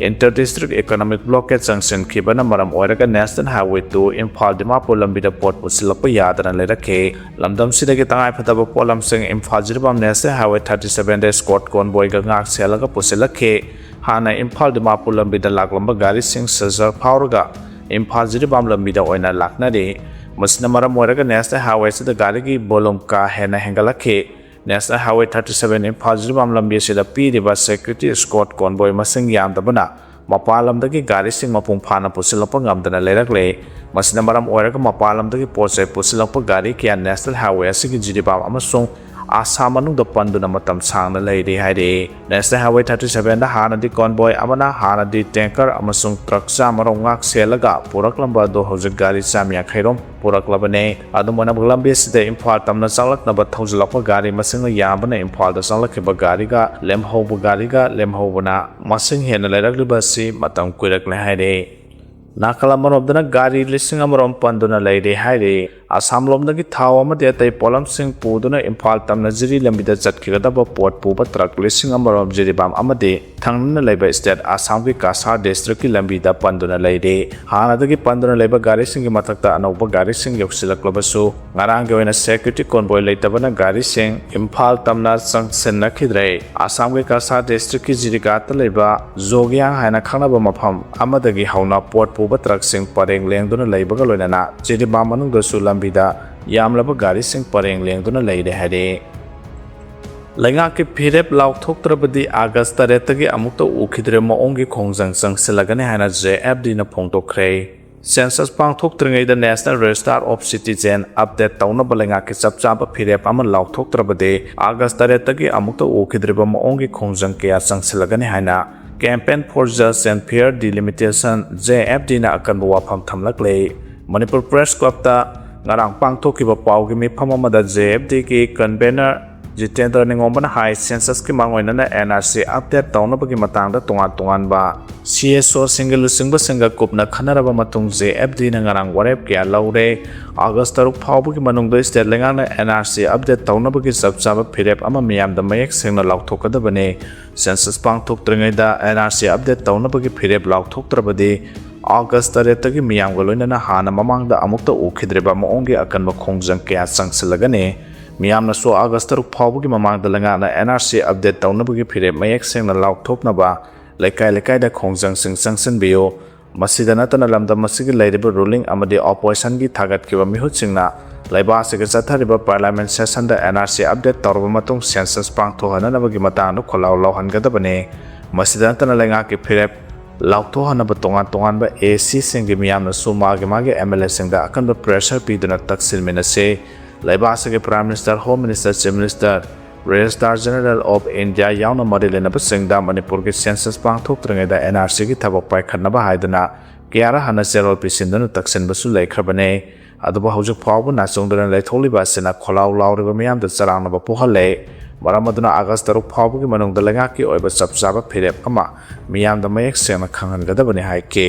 ꯏꯟꯇꯔ ꯗꯤꯁꯇ꯭ꯔꯤꯛ ꯏꯀꯣꯅꯣꯃꯤꯛ ꯕ꯭ꯂꯣꯀꯦꯠ ꯆꯪꯁꯤꯟꯈꯤꯕꯅ ꯃꯔꯝ ꯑꯣꯏꯔꯒ national highway two Imphal Dimapur ꯂꯝꯕꯤꯗ ꯄꯣꯠ ꯄꯨꯁꯤꯜꯂꯛꯄ ꯌꯥꯗꯅ ꯂꯩꯔꯛꯈꯤ꯫ ꯂꯝꯗꯝꯁꯤꯗꯒꯤ ꯇꯉꯥꯏꯐꯗꯕ ꯄꯣꯠꯂꯝꯁꯤꯡ Imphal Jiribam national highway thirty ꯁꯚꯦꯟꯗ ꯁ꯭ꯀꯣꯠ ꯀꯣꯟꯕꯣꯏꯒ ꯉꯥꯛ ꯁꯦꯜꯂꯒ ꯄꯨꯁꯤꯜꯂꯛꯈꯤ꯫ ꯍꯥꯟꯅ ꯏꯝꯐꯥꯜ ꯗꯤꯃꯥꯄꯨꯔ ꯂꯝꯕꯤꯗ ꯂꯥꯛꯂꯝꯕ ꯒꯥꯔꯤꯁꯤꯡ ꯁꯤꯖꯔ ꯐꯥꯎꯔꯒ ꯏꯝꯐꯥꯜ ꯖꯤꯔꯤꯕꯥꯝ ꯂꯝꯕꯤꯗ ꯑꯣꯏꯅ ꯂꯥꯛꯅꯔꯤ꯫ ꯃꯁꯤꯅ ꯃꯔꯝ ꯑꯣꯏꯔꯒ ꯅꯦꯁꯅꯦꯜ ꯍꯥꯏꯋꯦ ꯑꯁꯤꯗ ꯒꯥꯔꯤꯒꯤ ꯚꯣꯂꯨꯝ ꯀꯥ ꯍꯦꯟꯅ ꯍꯦꯟꯒꯠꯂꯛꯈꯤ꯫ National highway thirty seven Imphal Jiribam ꯂꯝꯕꯤ ꯑꯁꯤꯗ ꯄꯤꯔꯤꯕ ꯁꯦꯀ꯭ꯌꯨꯔꯤꯇꯤ ꯁ꯭ꯀꯣꯠ ꯀꯣꯟꯕꯣꯏ ꯃꯁꯤꯡ ꯌꯥꯝꯗꯕꯅ ꯃꯄꯥꯟ ꯂꯝꯗꯒꯤ ꯒꯥꯔꯤꯁꯤꯡ ꯃꯄꯨꯡ ꯐꯥꯅ ꯄꯨꯁꯤꯜꯂꯛꯄ ꯉꯝꯗꯅ ꯂꯩꯔꯛꯂꯦ꯫ ꯃꯁꯤꯅ ꯃꯔꯝ ꯑꯣꯏꯔꯒ ꯃꯄꯥꯟ ꯂꯝꯗꯒꯤ ꯄꯣꯠ ꯆꯩ ꯄꯨꯁꯤꯜꯂꯛꯄ ꯒꯥꯔꯤ ꯀꯌꯥ ꯅꯦꯁꯅꯦꯜ ꯍꯥꯏꯋꯦ ꯑꯁꯤꯒꯤ ꯖꯤꯔꯤꯕꯥꯝ ꯑꯃꯁꯨꯡ ꯑꯁꯥꯝ ꯃꯅꯨꯡꯗ ꯄꯟꯗꯨꯅ ꯃꯇꯝ ꯁꯥꯡꯅ ꯂꯩꯔꯤ ꯍꯥꯏꯔꯤ꯫ ꯅꯦꯁꯅꯦꯜ ꯍꯥꯏꯋꯦ ꯊꯥꯔꯇꯤ ꯁꯚꯦꯟꯗ ꯍꯥꯟꯅꯗꯤ ꯀꯣꯟꯕꯣꯏ ꯑꯃꯅ ꯍꯥꯟꯅꯗꯤ ꯇꯦꯡꯀꯔ ꯑꯃꯁꯨꯡ ꯇ꯭ꯔꯛ ꯆꯥꯃꯔꯣꯝ ꯉꯥꯛ ꯁꯦꯜꯂꯒ ꯄꯨꯔꯛꯂꯝꯕ ꯑꯗꯨ ꯍꯧꯖꯤꯛ ꯒꯥꯔꯤ ꯆꯥꯝ ꯌꯥꯡꯈꯩꯔꯣꯝ ꯄꯨꯔꯛꯂꯕꯅꯤ꯫ ꯑꯗꯨꯝ ꯑꯣꯏꯅꯃꯛ ꯂꯝꯕꯤ ꯑꯁꯤꯗ ꯏꯝꯐꯥꯜ ꯇꯝꯅ ꯆꯪꯂꯛꯅꯕ ꯊꯧꯖꯤꯜꯂꯛꯄ ꯒꯥꯔꯤ ꯃꯁꯤꯡꯅ ꯌꯥꯝꯕꯅ ꯏꯝꯐꯥꯜꯗ ꯆꯪꯂꯛꯈꯤꯕ ꯒꯥꯔꯤꯒ ꯂꯦꯝꯍꯧꯕ ꯒꯥꯔꯤꯒ ꯂꯦꯝꯍꯧꯕꯅ ꯃꯁꯤꯡ ꯍꯦꯟꯅ ꯂꯩꯔꯛꯂꯤꯕ ꯑꯁꯤ ꯃꯇꯝ ꯀꯨꯏꯔꯛꯂꯦ ꯍꯥꯏꯔꯤ꯫ ꯅꯥꯀꯜ ꯑꯃꯔꯣꯝꯗꯅ ꯒꯥꯔꯤ ꯂꯤꯁꯤꯡ ꯑꯃꯔꯣꯝ ꯄꯟꯗꯨꯅ ꯂꯩꯔꯤ ꯍꯥꯏꯔꯤ꯫ ꯑꯁꯥꯝꯂꯣꯝꯗꯒꯤ ꯊꯥꯎ ꯑꯃꯗꯤ ꯑꯇꯩ ꯄꯣꯠꯂꯝꯁꯤꯡ ꯄꯨꯗꯨꯅ ꯏꯝꯐꯥꯜ ꯇꯝꯅ ꯖꯤꯔꯤ ꯂꯝꯕꯤꯗ ꯆꯠꯈꯤꯒꯗꯕ ꯄꯣꯠ ꯄꯨꯕ ꯇ꯭ꯔꯛ ꯂꯤꯁꯤꯡ ꯑꯃꯔꯣꯝ ꯖꯤꯔꯤꯕꯥꯝ ꯑꯃꯗꯤ ꯊꯪꯅꯅ ꯂꯩꯕ ꯁ꯭ꯇꯦꯠ ꯑꯁꯥꯝꯒꯤ ꯀꯥꯁꯥꯔ ꯗꯤꯁꯇ꯭ꯔꯤꯛꯀꯤ ꯂꯝꯕꯤꯗ ꯄꯟꯗꯨꯅ ꯂꯩꯔꯤ꯫ ꯍꯥꯟꯅꯗꯒꯤ ꯄꯟꯗꯨꯅ ꯂꯩꯕ ꯒꯥꯔꯤꯁꯤꯡꯒꯤ ꯃꯊꯛꯇ ꯑꯅꯧꯕ ꯒꯥꯔꯤꯁꯤꯡ ꯌꯧꯁꯤꯜꯂꯛꯂꯕꯁꯨ, ꯉꯔꯥꯡꯒꯤ ꯑꯣꯏꯅ ꯁꯦꯀ꯭ꯌꯨꯔꯤꯇꯤ ꯀꯣꯟꯕꯣꯏ ꯂꯩꯇꯕꯅ ꯒꯥꯔꯤꯁꯤꯡ ꯏꯝꯐꯥꯜ ꯇꯝꯅ ꯆꯪꯁꯤꯟꯅꯈꯤꯗ꯭ꯔꯦ꯫ ꯑꯁꯥꯝꯒꯤ ꯀꯁꯥꯔ ꯗꯤꯁꯇ꯭ꯔꯤꯛꯀꯤ ꯖꯤꯔꯤꯒꯥꯠꯇ ꯂꯩꯕ ꯖꯣꯒꯤꯌꯥꯡ ꯍꯥꯏꯅ ꯈꯪꯅꯕ ꯃꯐꯝ ꯑꯃꯗꯒꯤ ꯍꯧꯅ ꯄꯣꯠ ꯄꯨꯕ ꯇ꯭ꯔꯛꯁꯤꯡ ꯄꯔꯦꯡ ꯂꯦꯡꯗꯨꯅ ꯂꯩꯕꯒ ꯂꯣꯏꯅꯅ ꯖꯤꯔꯤꯕꯥꯝ ꯃꯅꯨꯡꯗꯁꯨ ꯂꯝꯕꯤꯗ ꯌꯥꯝꯂꯕ ꯒꯥꯔꯤꯁꯤꯡ ꯄꯔꯦꯡ ꯂꯦꯡꯗꯨꯅ ꯂꯩꯔꯦ ꯍꯥꯏꯔꯦ꯫ ꯂꯩꯉꯥꯛꯀꯤ ꯐꯤꯔꯦꯞ ꯂꯥꯎꯊꯣꯛꯇ꯭ꯔꯕꯗꯤ ꯑꯥꯒꯁ ꯇꯔꯦꯠꯇꯒꯤ ꯑꯃꯨꯛꯇ ꯎꯈꯤꯗ꯭ꯔꯦ ꯃꯑꯣꯡꯒꯤ ꯈꯣꯡꯖꯪ ꯆꯪꯁꯤꯜꯂꯒꯅꯤ ꯍꯥꯏꯅ ꯖꯦ ꯑꯦꯐ ꯗꯤꯅ ꯐꯣꯡꯗꯣꯛꯈ꯭ꯔꯦ꯫ ꯁꯦꯟꯁꯁ ꯄꯥꯡꯊꯣꯛꯇ꯭ꯔꯤꯉꯩꯗ National Register of Citizen update ꯇꯧꯅꯕ ꯂꯩꯉꯥꯛꯀꯤ ꯆꯞ ꯆꯥꯕ ꯐꯤꯔꯦꯞ ꯑꯃ ꯂꯥꯎꯊꯣꯛꯇ꯭ꯔꯕꯗꯤ ꯑꯥꯒꯁ ꯇꯔꯦꯠꯇꯒꯤ ꯑꯃꯨꯛꯇ ꯎꯈꯤꯗ꯭ꯔꯤꯕ ꯃꯑꯣꯡꯒꯤ ꯈꯣꯡꯖꯪ ꯀꯌꯥ ꯆꯪꯁꯤꯜꯂꯒꯅꯤ ꯍꯥꯏꯅ Campaign for Just and Fair Delimitation, J F ꯗꯤꯅ ꯑꯀꯟꯕ ꯋꯥꯐꯝ ꯊꯝꯂꯛꯂꯦ꯫ ꯃꯅꯤꯄꯨꯔ ꯄ꯭ꯔꯦꯁ ꯀ꯭ꯂꯕꯇ ꯉꯔꯥꯡ ꯄꯥꯡꯊꯣꯛꯈꯤꯕ ꯄꯥꯎꯒꯤ ꯃꯤꯐꯝ ꯑꯃꯗ ꯖꯦ ꯑꯦꯐ ꯗꯤꯒꯤ convener ꯖꯤꯇꯦꯟꯗ꯭ꯔ ꯅꯤꯉꯣꯝꯕꯅ ꯍꯥꯏ, ꯁꯦꯟꯁꯁꯀꯤ ꯃꯥꯡꯑꯣꯏꯅꯅ ꯑꯦꯟ ꯑꯥꯔ ꯁꯤ update ꯇꯧꯅꯕꯒꯤ ꯃꯇꯥꯡꯗ ꯇꯣꯉꯥꯟ ꯇꯣꯉꯥꯟꯕ ꯁꯤ ꯑꯦꯁ ꯑꯣꯁꯤꯡꯒꯤ ꯂꯨꯆꯤꯡꯕꯁꯤꯡꯒ ꯀꯨꯞꯅ ꯈꯟꯅꯔꯕ ꯃꯇꯨꯡ ꯖꯦ ꯑꯦꯐ ꯗꯤꯅ ꯉꯔꯥꯡ ꯋꯥꯔꯦꯞ ꯀꯌꯥ ꯂꯧꯔꯦ꯫ ꯑꯥꯒꯁ ꯇꯔꯨꯛ ꯐꯥꯎꯕꯒꯤ ꯃꯅꯨꯡꯗ ꯁ꯭ꯇꯦꯠ ꯂꯩꯉꯥꯛꯅ ꯑꯦꯟ ꯑꯥꯔ ꯁꯤ update ꯇꯧꯅꯕꯒꯤ ꯆꯞ ꯆꯥꯕ ꯐꯤꯔꯦꯞ ꯑꯃ ꯃꯤꯌꯥꯝꯗ ꯃꯌꯦꯛ ꯁꯦꯡꯅ ꯂꯥꯎꯊꯣꯛꯀꯗꯕꯅꯤ꯫ ꯁꯦꯟꯁꯁ ꯄꯥꯡꯊꯣꯛꯇ꯭ꯔꯤꯉꯩꯗ ꯑꯦꯟ ꯑꯥꯔ ꯁꯤ update ꯇꯧꯅꯕꯒꯤ ꯐꯤꯔꯦꯞ ꯂꯥꯎꯊꯣꯛꯇ꯭ꯔꯕꯗꯤ ꯑꯥꯒꯁ ꯇꯔꯦꯠꯇꯒꯤ ꯃꯤꯌꯥꯝꯒ ꯂꯣꯏꯅꯅ ꯍꯥꯟꯅ ꯃꯃꯥꯡꯗ ꯑꯃꯨꯛꯇ ꯎꯈꯤꯗ꯭ꯔꯤꯕ ꯃꯑꯣꯡꯒꯤ ꯑꯀꯟꯕ ꯈꯣꯡꯖꯪ ꯀꯌꯥ ꯆꯪꯁꯤꯜꯂꯒꯅꯤ꯫ ꯃꯤꯌꯥꯝꯅꯁꯨ ꯑꯥꯒꯁ ꯇꯔꯨꯛ ꯐꯥꯎꯕꯒꯤ ꯃꯃꯥꯡꯗ ꯂꯩꯉꯥꯛꯅ ꯑꯦꯟ ꯑꯥꯔ ꯁꯤ update ꯇꯧꯅꯕꯒꯤ ꯐꯤꯔꯦꯞ ꯃꯌꯦꯛ ꯁꯦꯡꯅ ꯂꯥꯎꯊꯣꯛꯅꯕ ꯂꯩꯀꯥꯏ ꯂꯩꯀꯥꯏꯗ ꯈꯣꯡꯖꯪꯁꯤꯡ ꯆꯪꯁꯤꯟꯕꯤꯌꯨ꯫ ꯃꯁꯤꯗ ꯅꯠꯇꯅ ꯂꯝꯗꯝ ꯑꯁꯤꯒꯤ ꯂꯩꯔꯤꯕ ruling ꯑꯃꯗꯤ oppositionꯒꯤ ꯊꯥꯒꯠꯈꯤꯕ ꯃꯤꯍꯨꯠꯁꯤꯡꯅ ꯂꯩꯕꯥꯛ ꯑꯁꯤꯒꯤ ꯆꯠꯊꯔꯤꯕ parliament sessionꯗ ꯑꯦꯟ ꯑꯥꯔ ꯁꯤ update ꯇꯧꯔꯕ ꯃꯇꯨꯡ ꯁꯦꯟꯁꯁ ꯄꯥꯡꯊꯣꯛꯍꯟꯅꯅꯕꯒꯤ ꯃꯇꯥꯡꯗ ꯈꯣꯜꯂꯥꯎ ꯂꯥꯎꯍꯟꯒꯗꯕꯅꯤ꯫ ꯃꯁꯤꯗ ꯅꯠꯇꯅ ꯂꯩꯉꯥꯛꯀꯤ ꯐꯤꯔꯦꯞ ꯂꯥꯎꯊꯣꯛꯍꯟꯅꯕ ꯇꯣꯉꯥꯟ ꯇꯣꯉꯥꯟꯕ ꯑꯦ ꯁꯤꯁꯤꯡꯒꯤ ꯃꯤꯌꯥꯝꯅꯁꯨ ꯃꯥꯒꯤ ꯃꯥꯒꯤ ꯑꯦꯝ ꯑꯦꯜ ꯑꯦꯁꯤꯡꯗ ꯑꯀꯟꯕ pressure ꯄꯤꯗꯨꯅ ꯇꯛꯁꯤꯟꯃꯤꯟꯅꯁꯤ꯫ ꯂꯩꯕꯥꯛ ꯑꯁꯤꯒꯤ Prime Minister, Home Minister, Chief Minister, Registrar General of India ꯌꯥꯎꯅ ꯃꯔꯤ ꯂꯩꯅꯕꯁꯤꯡꯗ ꯃꯅꯤꯄꯨꯔꯒꯤ ꯁꯦꯟꯁꯁ ꯄꯥꯡꯊꯣꯛꯇ꯭ꯔꯤꯉꯩꯗ ꯑꯦꯟ ꯑꯥꯔ ꯁꯤꯒꯤ ꯊꯕꯛ ꯄꯥꯏꯈꯠꯅꯕ ꯍꯥꯏꯗꯨꯅ ꯀꯌꯥꯔꯛ ꯍꯟꯅ ꯆꯦꯔꯣꯜ ꯄꯤꯁꯤꯟꯗꯨꯅ ꯇꯛꯁꯤꯟꯕꯁꯨ ꯂꯩꯈ꯭ꯔꯕꯅꯤ꯫ ꯑꯗꯨꯕꯨ ꯍꯧꯖꯤꯛ ꯐꯥꯎꯕ ꯅꯥꯆꯣꯡꯗꯨꯅ ꯂꯩꯊꯣꯛꯂꯤꯕ ꯑꯁꯤꯅ ꯈꯣꯜꯂꯥꯎ ꯂꯥꯎꯔꯤꯕ ꯃꯤꯌꯥꯝꯗ ꯆꯔꯥꯡꯅꯕ ꯄꯣꯛꯍꯜꯂꯦ꯫ ꯃꯔꯝ ꯑꯗꯨꯅ ꯑꯥꯒꯁ ꯇꯔꯨꯛ ꯐꯥꯎꯕꯒꯤ ꯃꯅꯨꯡꯗ ꯂꯩꯉꯥꯛꯀꯤ ꯑꯣꯏꯕ ꯆꯞ ꯆꯥꯕ ꯐꯤꯔꯦꯞ ꯑꯃ ꯃꯤꯌꯥꯝꯗ ꯃꯌꯦꯛ ꯁꯦꯡꯅ ꯈꯪꯍꯟꯒꯗꯕꯅꯤ ꯍꯥꯏꯈꯤ꯫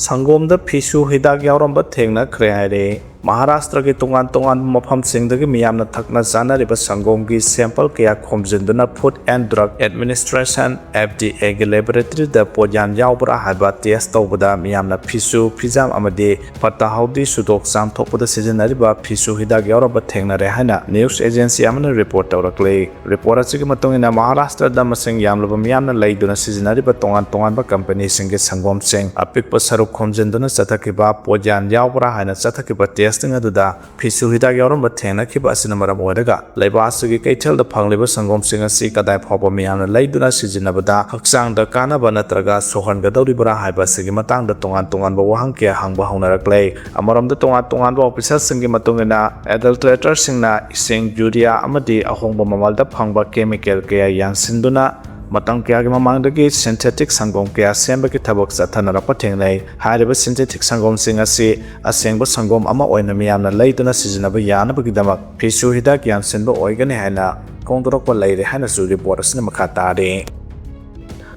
ꯁꯪꯒꯣꯝꯗ ꯐꯤꯁꯨ ꯍꯤꯗꯥꯛ ꯌꯥꯎꯔꯝꯕ ꯊꯦꯡꯅꯈ꯭ꯔꯦ ꯍꯥꯏꯔꯦ꯫ ꯃꯍꯥꯔꯥꯁꯇ꯭ꯔꯒꯤ ꯇꯣꯉꯥꯟ ꯇꯣꯉꯥꯟꯕ ꯃꯐꯝꯁꯤꯡꯗꯒꯤ ꯃꯤꯌꯥꯝꯅ ꯊꯛꯅ ꯆꯥꯅꯔꯤꯕ ꯁꯪꯒꯣꯝꯒꯤ sample ꯀꯌꯥ ꯈꯣꯝꯖꯤꯟꯗꯨꯅ Food and Drug Administration, F D Aꯒꯤ laboratoryꯗ ꯄꯣꯠꯌꯥꯟ ꯌꯥꯎꯕ꯭ꯔꯥ ꯍꯥꯏꯕ test ꯇꯧꯕꯗ ꯃꯤꯌꯥꯝꯅ ꯐꯤꯁꯨ, ꯐꯤꯖꯥꯝ ꯑꯃꯗꯤ ꯐꯠꯇ ꯍꯥꯎꯗꯤ ꯁꯨꯗꯣꯛ ꯆꯥꯝꯊꯣꯛꯄꯗ ꯁꯤꯖꯤꯟꯅꯔꯤꯕ ꯐꯤꯁꯨ ꯍꯤꯗꯥꯛ ꯌꯥꯎꯔꯝꯕ ꯊꯦꯡꯅꯔꯦ ꯍꯥꯏꯅ news agency ꯑꯃꯅ report ꯇꯧꯔꯛꯂꯤ꯫ Report ꯑꯁꯤꯒꯤ ꯃꯇꯨꯡ ꯏꯟꯅ ꯃꯍꯥꯔꯥꯁꯇ꯭ꯔꯗ ꯃꯁꯤꯡ ꯌꯥꯝꯂꯕ ꯃꯤꯌꯥꯝꯅ ꯂꯩꯗꯨꯅ ꯁꯤꯖꯤꯟꯅꯔꯤꯕ ꯇꯣꯉꯥꯟ ꯇꯣꯉꯥꯟꯕ companyꯁꯤꯡꯒꯤ ꯁꯪꯒꯣꯝꯁꯤꯡ ꯑꯄꯤꯛꯄ ꯁꯔꯨꯛ ꯈꯣꯝꯖꯤꯟꯗꯨꯅ ꯆꯠꯊꯈꯤꯕ ꯄꯣꯠꯌꯥꯟ ꯌꯥꯎꯕ꯭ꯔꯥ ꯍꯥꯏꯅ ꯆꯠꯊꯈꯤꯕ test ꯁꯤꯡ ꯑꯗꯨꯗ ꯐꯤꯁꯨ ꯍꯤꯗꯥꯛ ꯌꯥꯎꯔꯝꯕ ꯊꯦꯡꯅꯈꯤꯕ ꯑꯁꯤꯅ ꯃꯔꯝ ꯑꯣꯏꯔꯒ ꯂꯩꯕꯥꯛ ꯑꯁꯤꯒꯤ ꯀꯩꯊꯦꯜꯗ ꯐꯪꯂꯤꯕ ꯁꯪꯒꯣꯝꯁꯤꯡ ꯑꯁꯤ ꯀꯗꯥꯏ ꯐꯥꯎꯕ ꯃꯤꯌꯥꯝꯅ ꯂꯩꯗꯨꯅ ꯁꯤꯖꯤꯟꯅꯕꯗ ꯍꯛꯆꯥꯡꯗ ꯀꯥꯟꯅꯕ ꯅꯠꯇ꯭ꯔꯒ ꯁꯣꯛꯍꯟꯒꯗꯧꯔꯤꯕ꯭ꯔꯥ ꯍꯥꯏꯕ ꯑꯁꯤꯒꯤ ꯃꯇꯥꯡꯗ ꯇꯣꯉꯥꯟ ꯇꯣꯉꯥꯟꯕ ꯋꯥꯍꯪ ꯀꯌꯥ ꯍꯪꯕ ꯍꯧꯅꯔꯛꯂꯦ꯫ ꯑꯃꯔꯣꯝꯗ ꯇꯣꯉꯥꯟ ꯇꯣꯉꯥꯟꯕ ꯑꯣꯐꯤꯁꯔꯁꯤꯡꯒꯤ ꯃꯇꯨꯡ ꯏꯟꯅ adulteratorꯁꯤꯡꯅ ꯏꯁꯤꯡ, ꯌꯨꯔꯤꯌꯥ ꯑꯃꯗꯤ ꯑꯍꯣꯡꯕ ꯃꯃꯜꯗ ꯐꯪꯕ chemical ꯀꯌꯥ ꯌꯥꯟꯁꯤꯟꯗꯨꯅ ꯃꯇꯝ ꯀꯌꯥꯒꯤ ꯃꯃꯥꯡꯗꯒꯤ synthetic ꯁꯪꯒꯣꯝ ꯀꯌꯥ ꯁꯦꯝꯕꯒꯤ ꯊꯕꯛ ꯆꯠꯊꯅꯔꯛꯄ ꯊꯦꯡꯅꯩ꯫ ꯍꯥꯏꯔꯤꯕ synthetic ꯁꯪꯒꯣꯝꯁꯤꯡ ꯑꯁꯤ ꯑꯁꯦꯡꯕ ꯁꯪꯒꯣꯝ ꯑꯃ ꯑꯣꯏꯅ ꯃꯤꯌꯥꯝꯅ ꯂꯩꯗꯨꯅ ꯁꯤꯖꯤꯟꯅꯕ ꯌꯥꯅꯕꯒꯤꯗꯃꯛ ꯐꯤꯁꯨ ꯍꯤꯗꯥꯛ ꯌꯥꯟꯁꯤꯟꯕ ꯑꯣꯏꯒꯅꯤ ꯍꯥꯏꯅ ꯐꯣꯡꯗꯣꯔꯛꯄ ꯂꯩꯔꯦ ꯍꯥꯏꯅꯁꯨ ꯔꯤꯄꯣꯔꯠ ꯑꯁꯤꯅ ꯃꯈꯥ ꯇꯥꯔꯤ꯫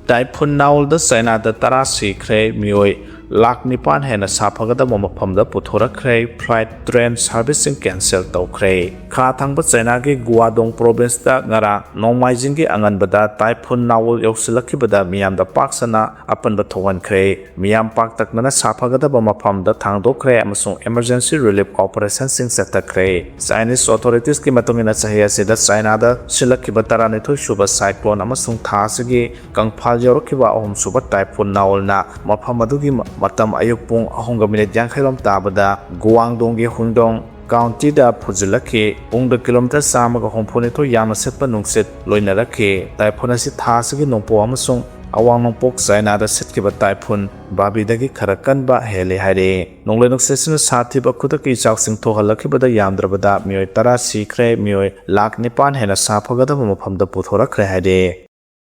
ꯇꯥꯏꯐꯨꯟ ꯅꯥꯎꯜꯗ ꯆꯥꯏꯅꯥꯗ ꯇꯔꯥ ꯁꯤꯈ꯭ꯔꯦ, ꯃꯤꯑꯣꯏ ꯂꯥꯈ ꯅꯤꯄꯥꯟ ꯍꯦꯟꯅ ꯁꯥꯐꯒꯗꯕ ꯃꯐꯝꯗ ꯄꯨꯊꯣꯔꯛꯈ꯭ꯔꯦ, flight train serviceꯁꯤꯡ cancel ꯇꯧꯈ꯭ꯔꯦ꯫ ꯈꯥ ꯊꯪꯕ ꯆꯥꯏꯅꯥꯒꯤ ꯒꯨꯋꯥꯗꯣꯡ provinceꯇ ꯉꯔꯥꯡ ꯅꯣꯡꯃꯥꯏꯖꯤꯡꯒꯤ ꯑꯉꯟꯕꯗ ꯇꯥꯏꯐꯨꯟ ꯅꯥꯎꯜ ꯌꯧꯁꯤꯜꯂꯛꯈꯤꯕꯗ ꯃꯤꯌꯥꯝꯗ ꯄꯥꯛ ꯁꯟꯅ ꯑꯄꯟꯕ ꯊꯣꯛꯍꯟꯈ꯭ꯔꯦ꯫ ꯃꯤꯌꯥꯝ ꯄꯥꯛꯇꯛꯅꯅ ꯁꯥꯐꯒꯗꯕ ꯃꯐꯝꯗ ꯊꯥꯡꯗꯣꯛꯈ꯭ꯔꯦ ꯑꯃꯁꯨꯡ emergency relief operationꯁꯤꯡ ꯆꯠꯊꯈ꯭ꯔꯦ꯫ Chinese authoritiesꯀꯤ ꯃꯇꯨꯡ ꯏꯟꯅ ꯆꯍꯤ ꯑꯁꯤꯗ ꯆꯥꯏꯅꯥꯗ ꯁꯤꯜꯂꯛꯈꯤꯕ ꯇꯔꯥꯅꯤꯊꯣꯏ ꯁꯨꯕ cyclone ꯑꯃꯁꯨꯡ ꯊꯥ ꯑꯁꯤꯒꯤ ꯀꯪꯐꯥꯜ ꯌꯧꯔꯛꯈꯤꯕ ꯑꯍꯨꯝꯁꯨꯕ ꯇꯥꯏꯐꯨꯟ ꯅꯥꯎꯜꯅ ꯃꯐꯝ ꯑꯗꯨꯒꯤ ꯃ-, ꯃꯇꯝ ꯑꯌꯨꯛ ꯄꯨꯡ ꯑꯍꯨꯝꯒ ꯃꯤꯅꯤꯠ ꯌꯥꯡꯈꯩ ꯔꯣꯝ ꯇꯥꯕꯗ ꯒꯨꯋꯥꯡꯗꯣꯡꯒꯤ ꯍꯨꯟꯗꯣꯡ ꯀꯥꯎꯟꯇꯤꯗ ꯐꯨꯖꯤꯜꯂꯛꯈꯤ꯫ ꯄꯨꯡꯗ ꯀꯤꯂꯣꯃꯤꯇꯔ ꯆꯥꯝꯃꯒ ꯍꯨꯝꯐꯨꯅꯤꯊꯣꯏ ꯌꯥꯡꯅ ꯁꯤꯠꯄ ꯅꯨꯡꯁꯤꯠ ꯂꯣꯏꯅꯔꯛꯈꯤ꯫ ꯇꯥꯏꯐꯨꯟ ꯑꯁꯤ ꯊꯥ ꯑꯁꯤꯒꯤ ꯅꯣꯡꯄꯣꯛ ꯑꯃꯁꯨꯡ ꯑꯋꯥꯡ ꯅꯣꯡꯄꯣꯛ ꯆꯥꯏꯅꯥꯗ ꯁꯤꯠꯈꯤꯕ ꯇꯥꯏꯐꯨꯟ ꯕꯥꯕꯤꯗꯒꯤ ꯈꯔ ꯀꯟꯕ ꯍꯦꯜꯂꯤ ꯍꯥꯏꯔꯤ꯫ ꯅꯣꯡꯂꯩ ꯅꯨꯡꯁꯤꯠ ꯑꯁꯤꯅ ꯁꯥꯊꯤꯕ ꯈꯨꯗꯛꯀꯤ ꯏꯆꯥꯛꯁꯤꯡ ꯊꯣꯛꯍꯜꯂꯛꯈꯤꯕꯗ ꯌꯥꯝꯗ꯭ꯔꯕꯗ ꯃꯤꯑꯣꯏ ꯇꯔꯥ ꯁꯤꯈ꯭ꯔꯦ, ꯃꯤꯑꯣꯏ ꯂꯥꯈ ꯅꯤꯄꯥꯟ ꯍꯦꯟꯅ ꯁꯥꯐꯒꯗꯕ ꯃꯐꯝꯗ ꯄꯨꯊꯣꯔꯛꯈ꯭ꯔꯦ ꯍꯥꯏꯔꯤ꯫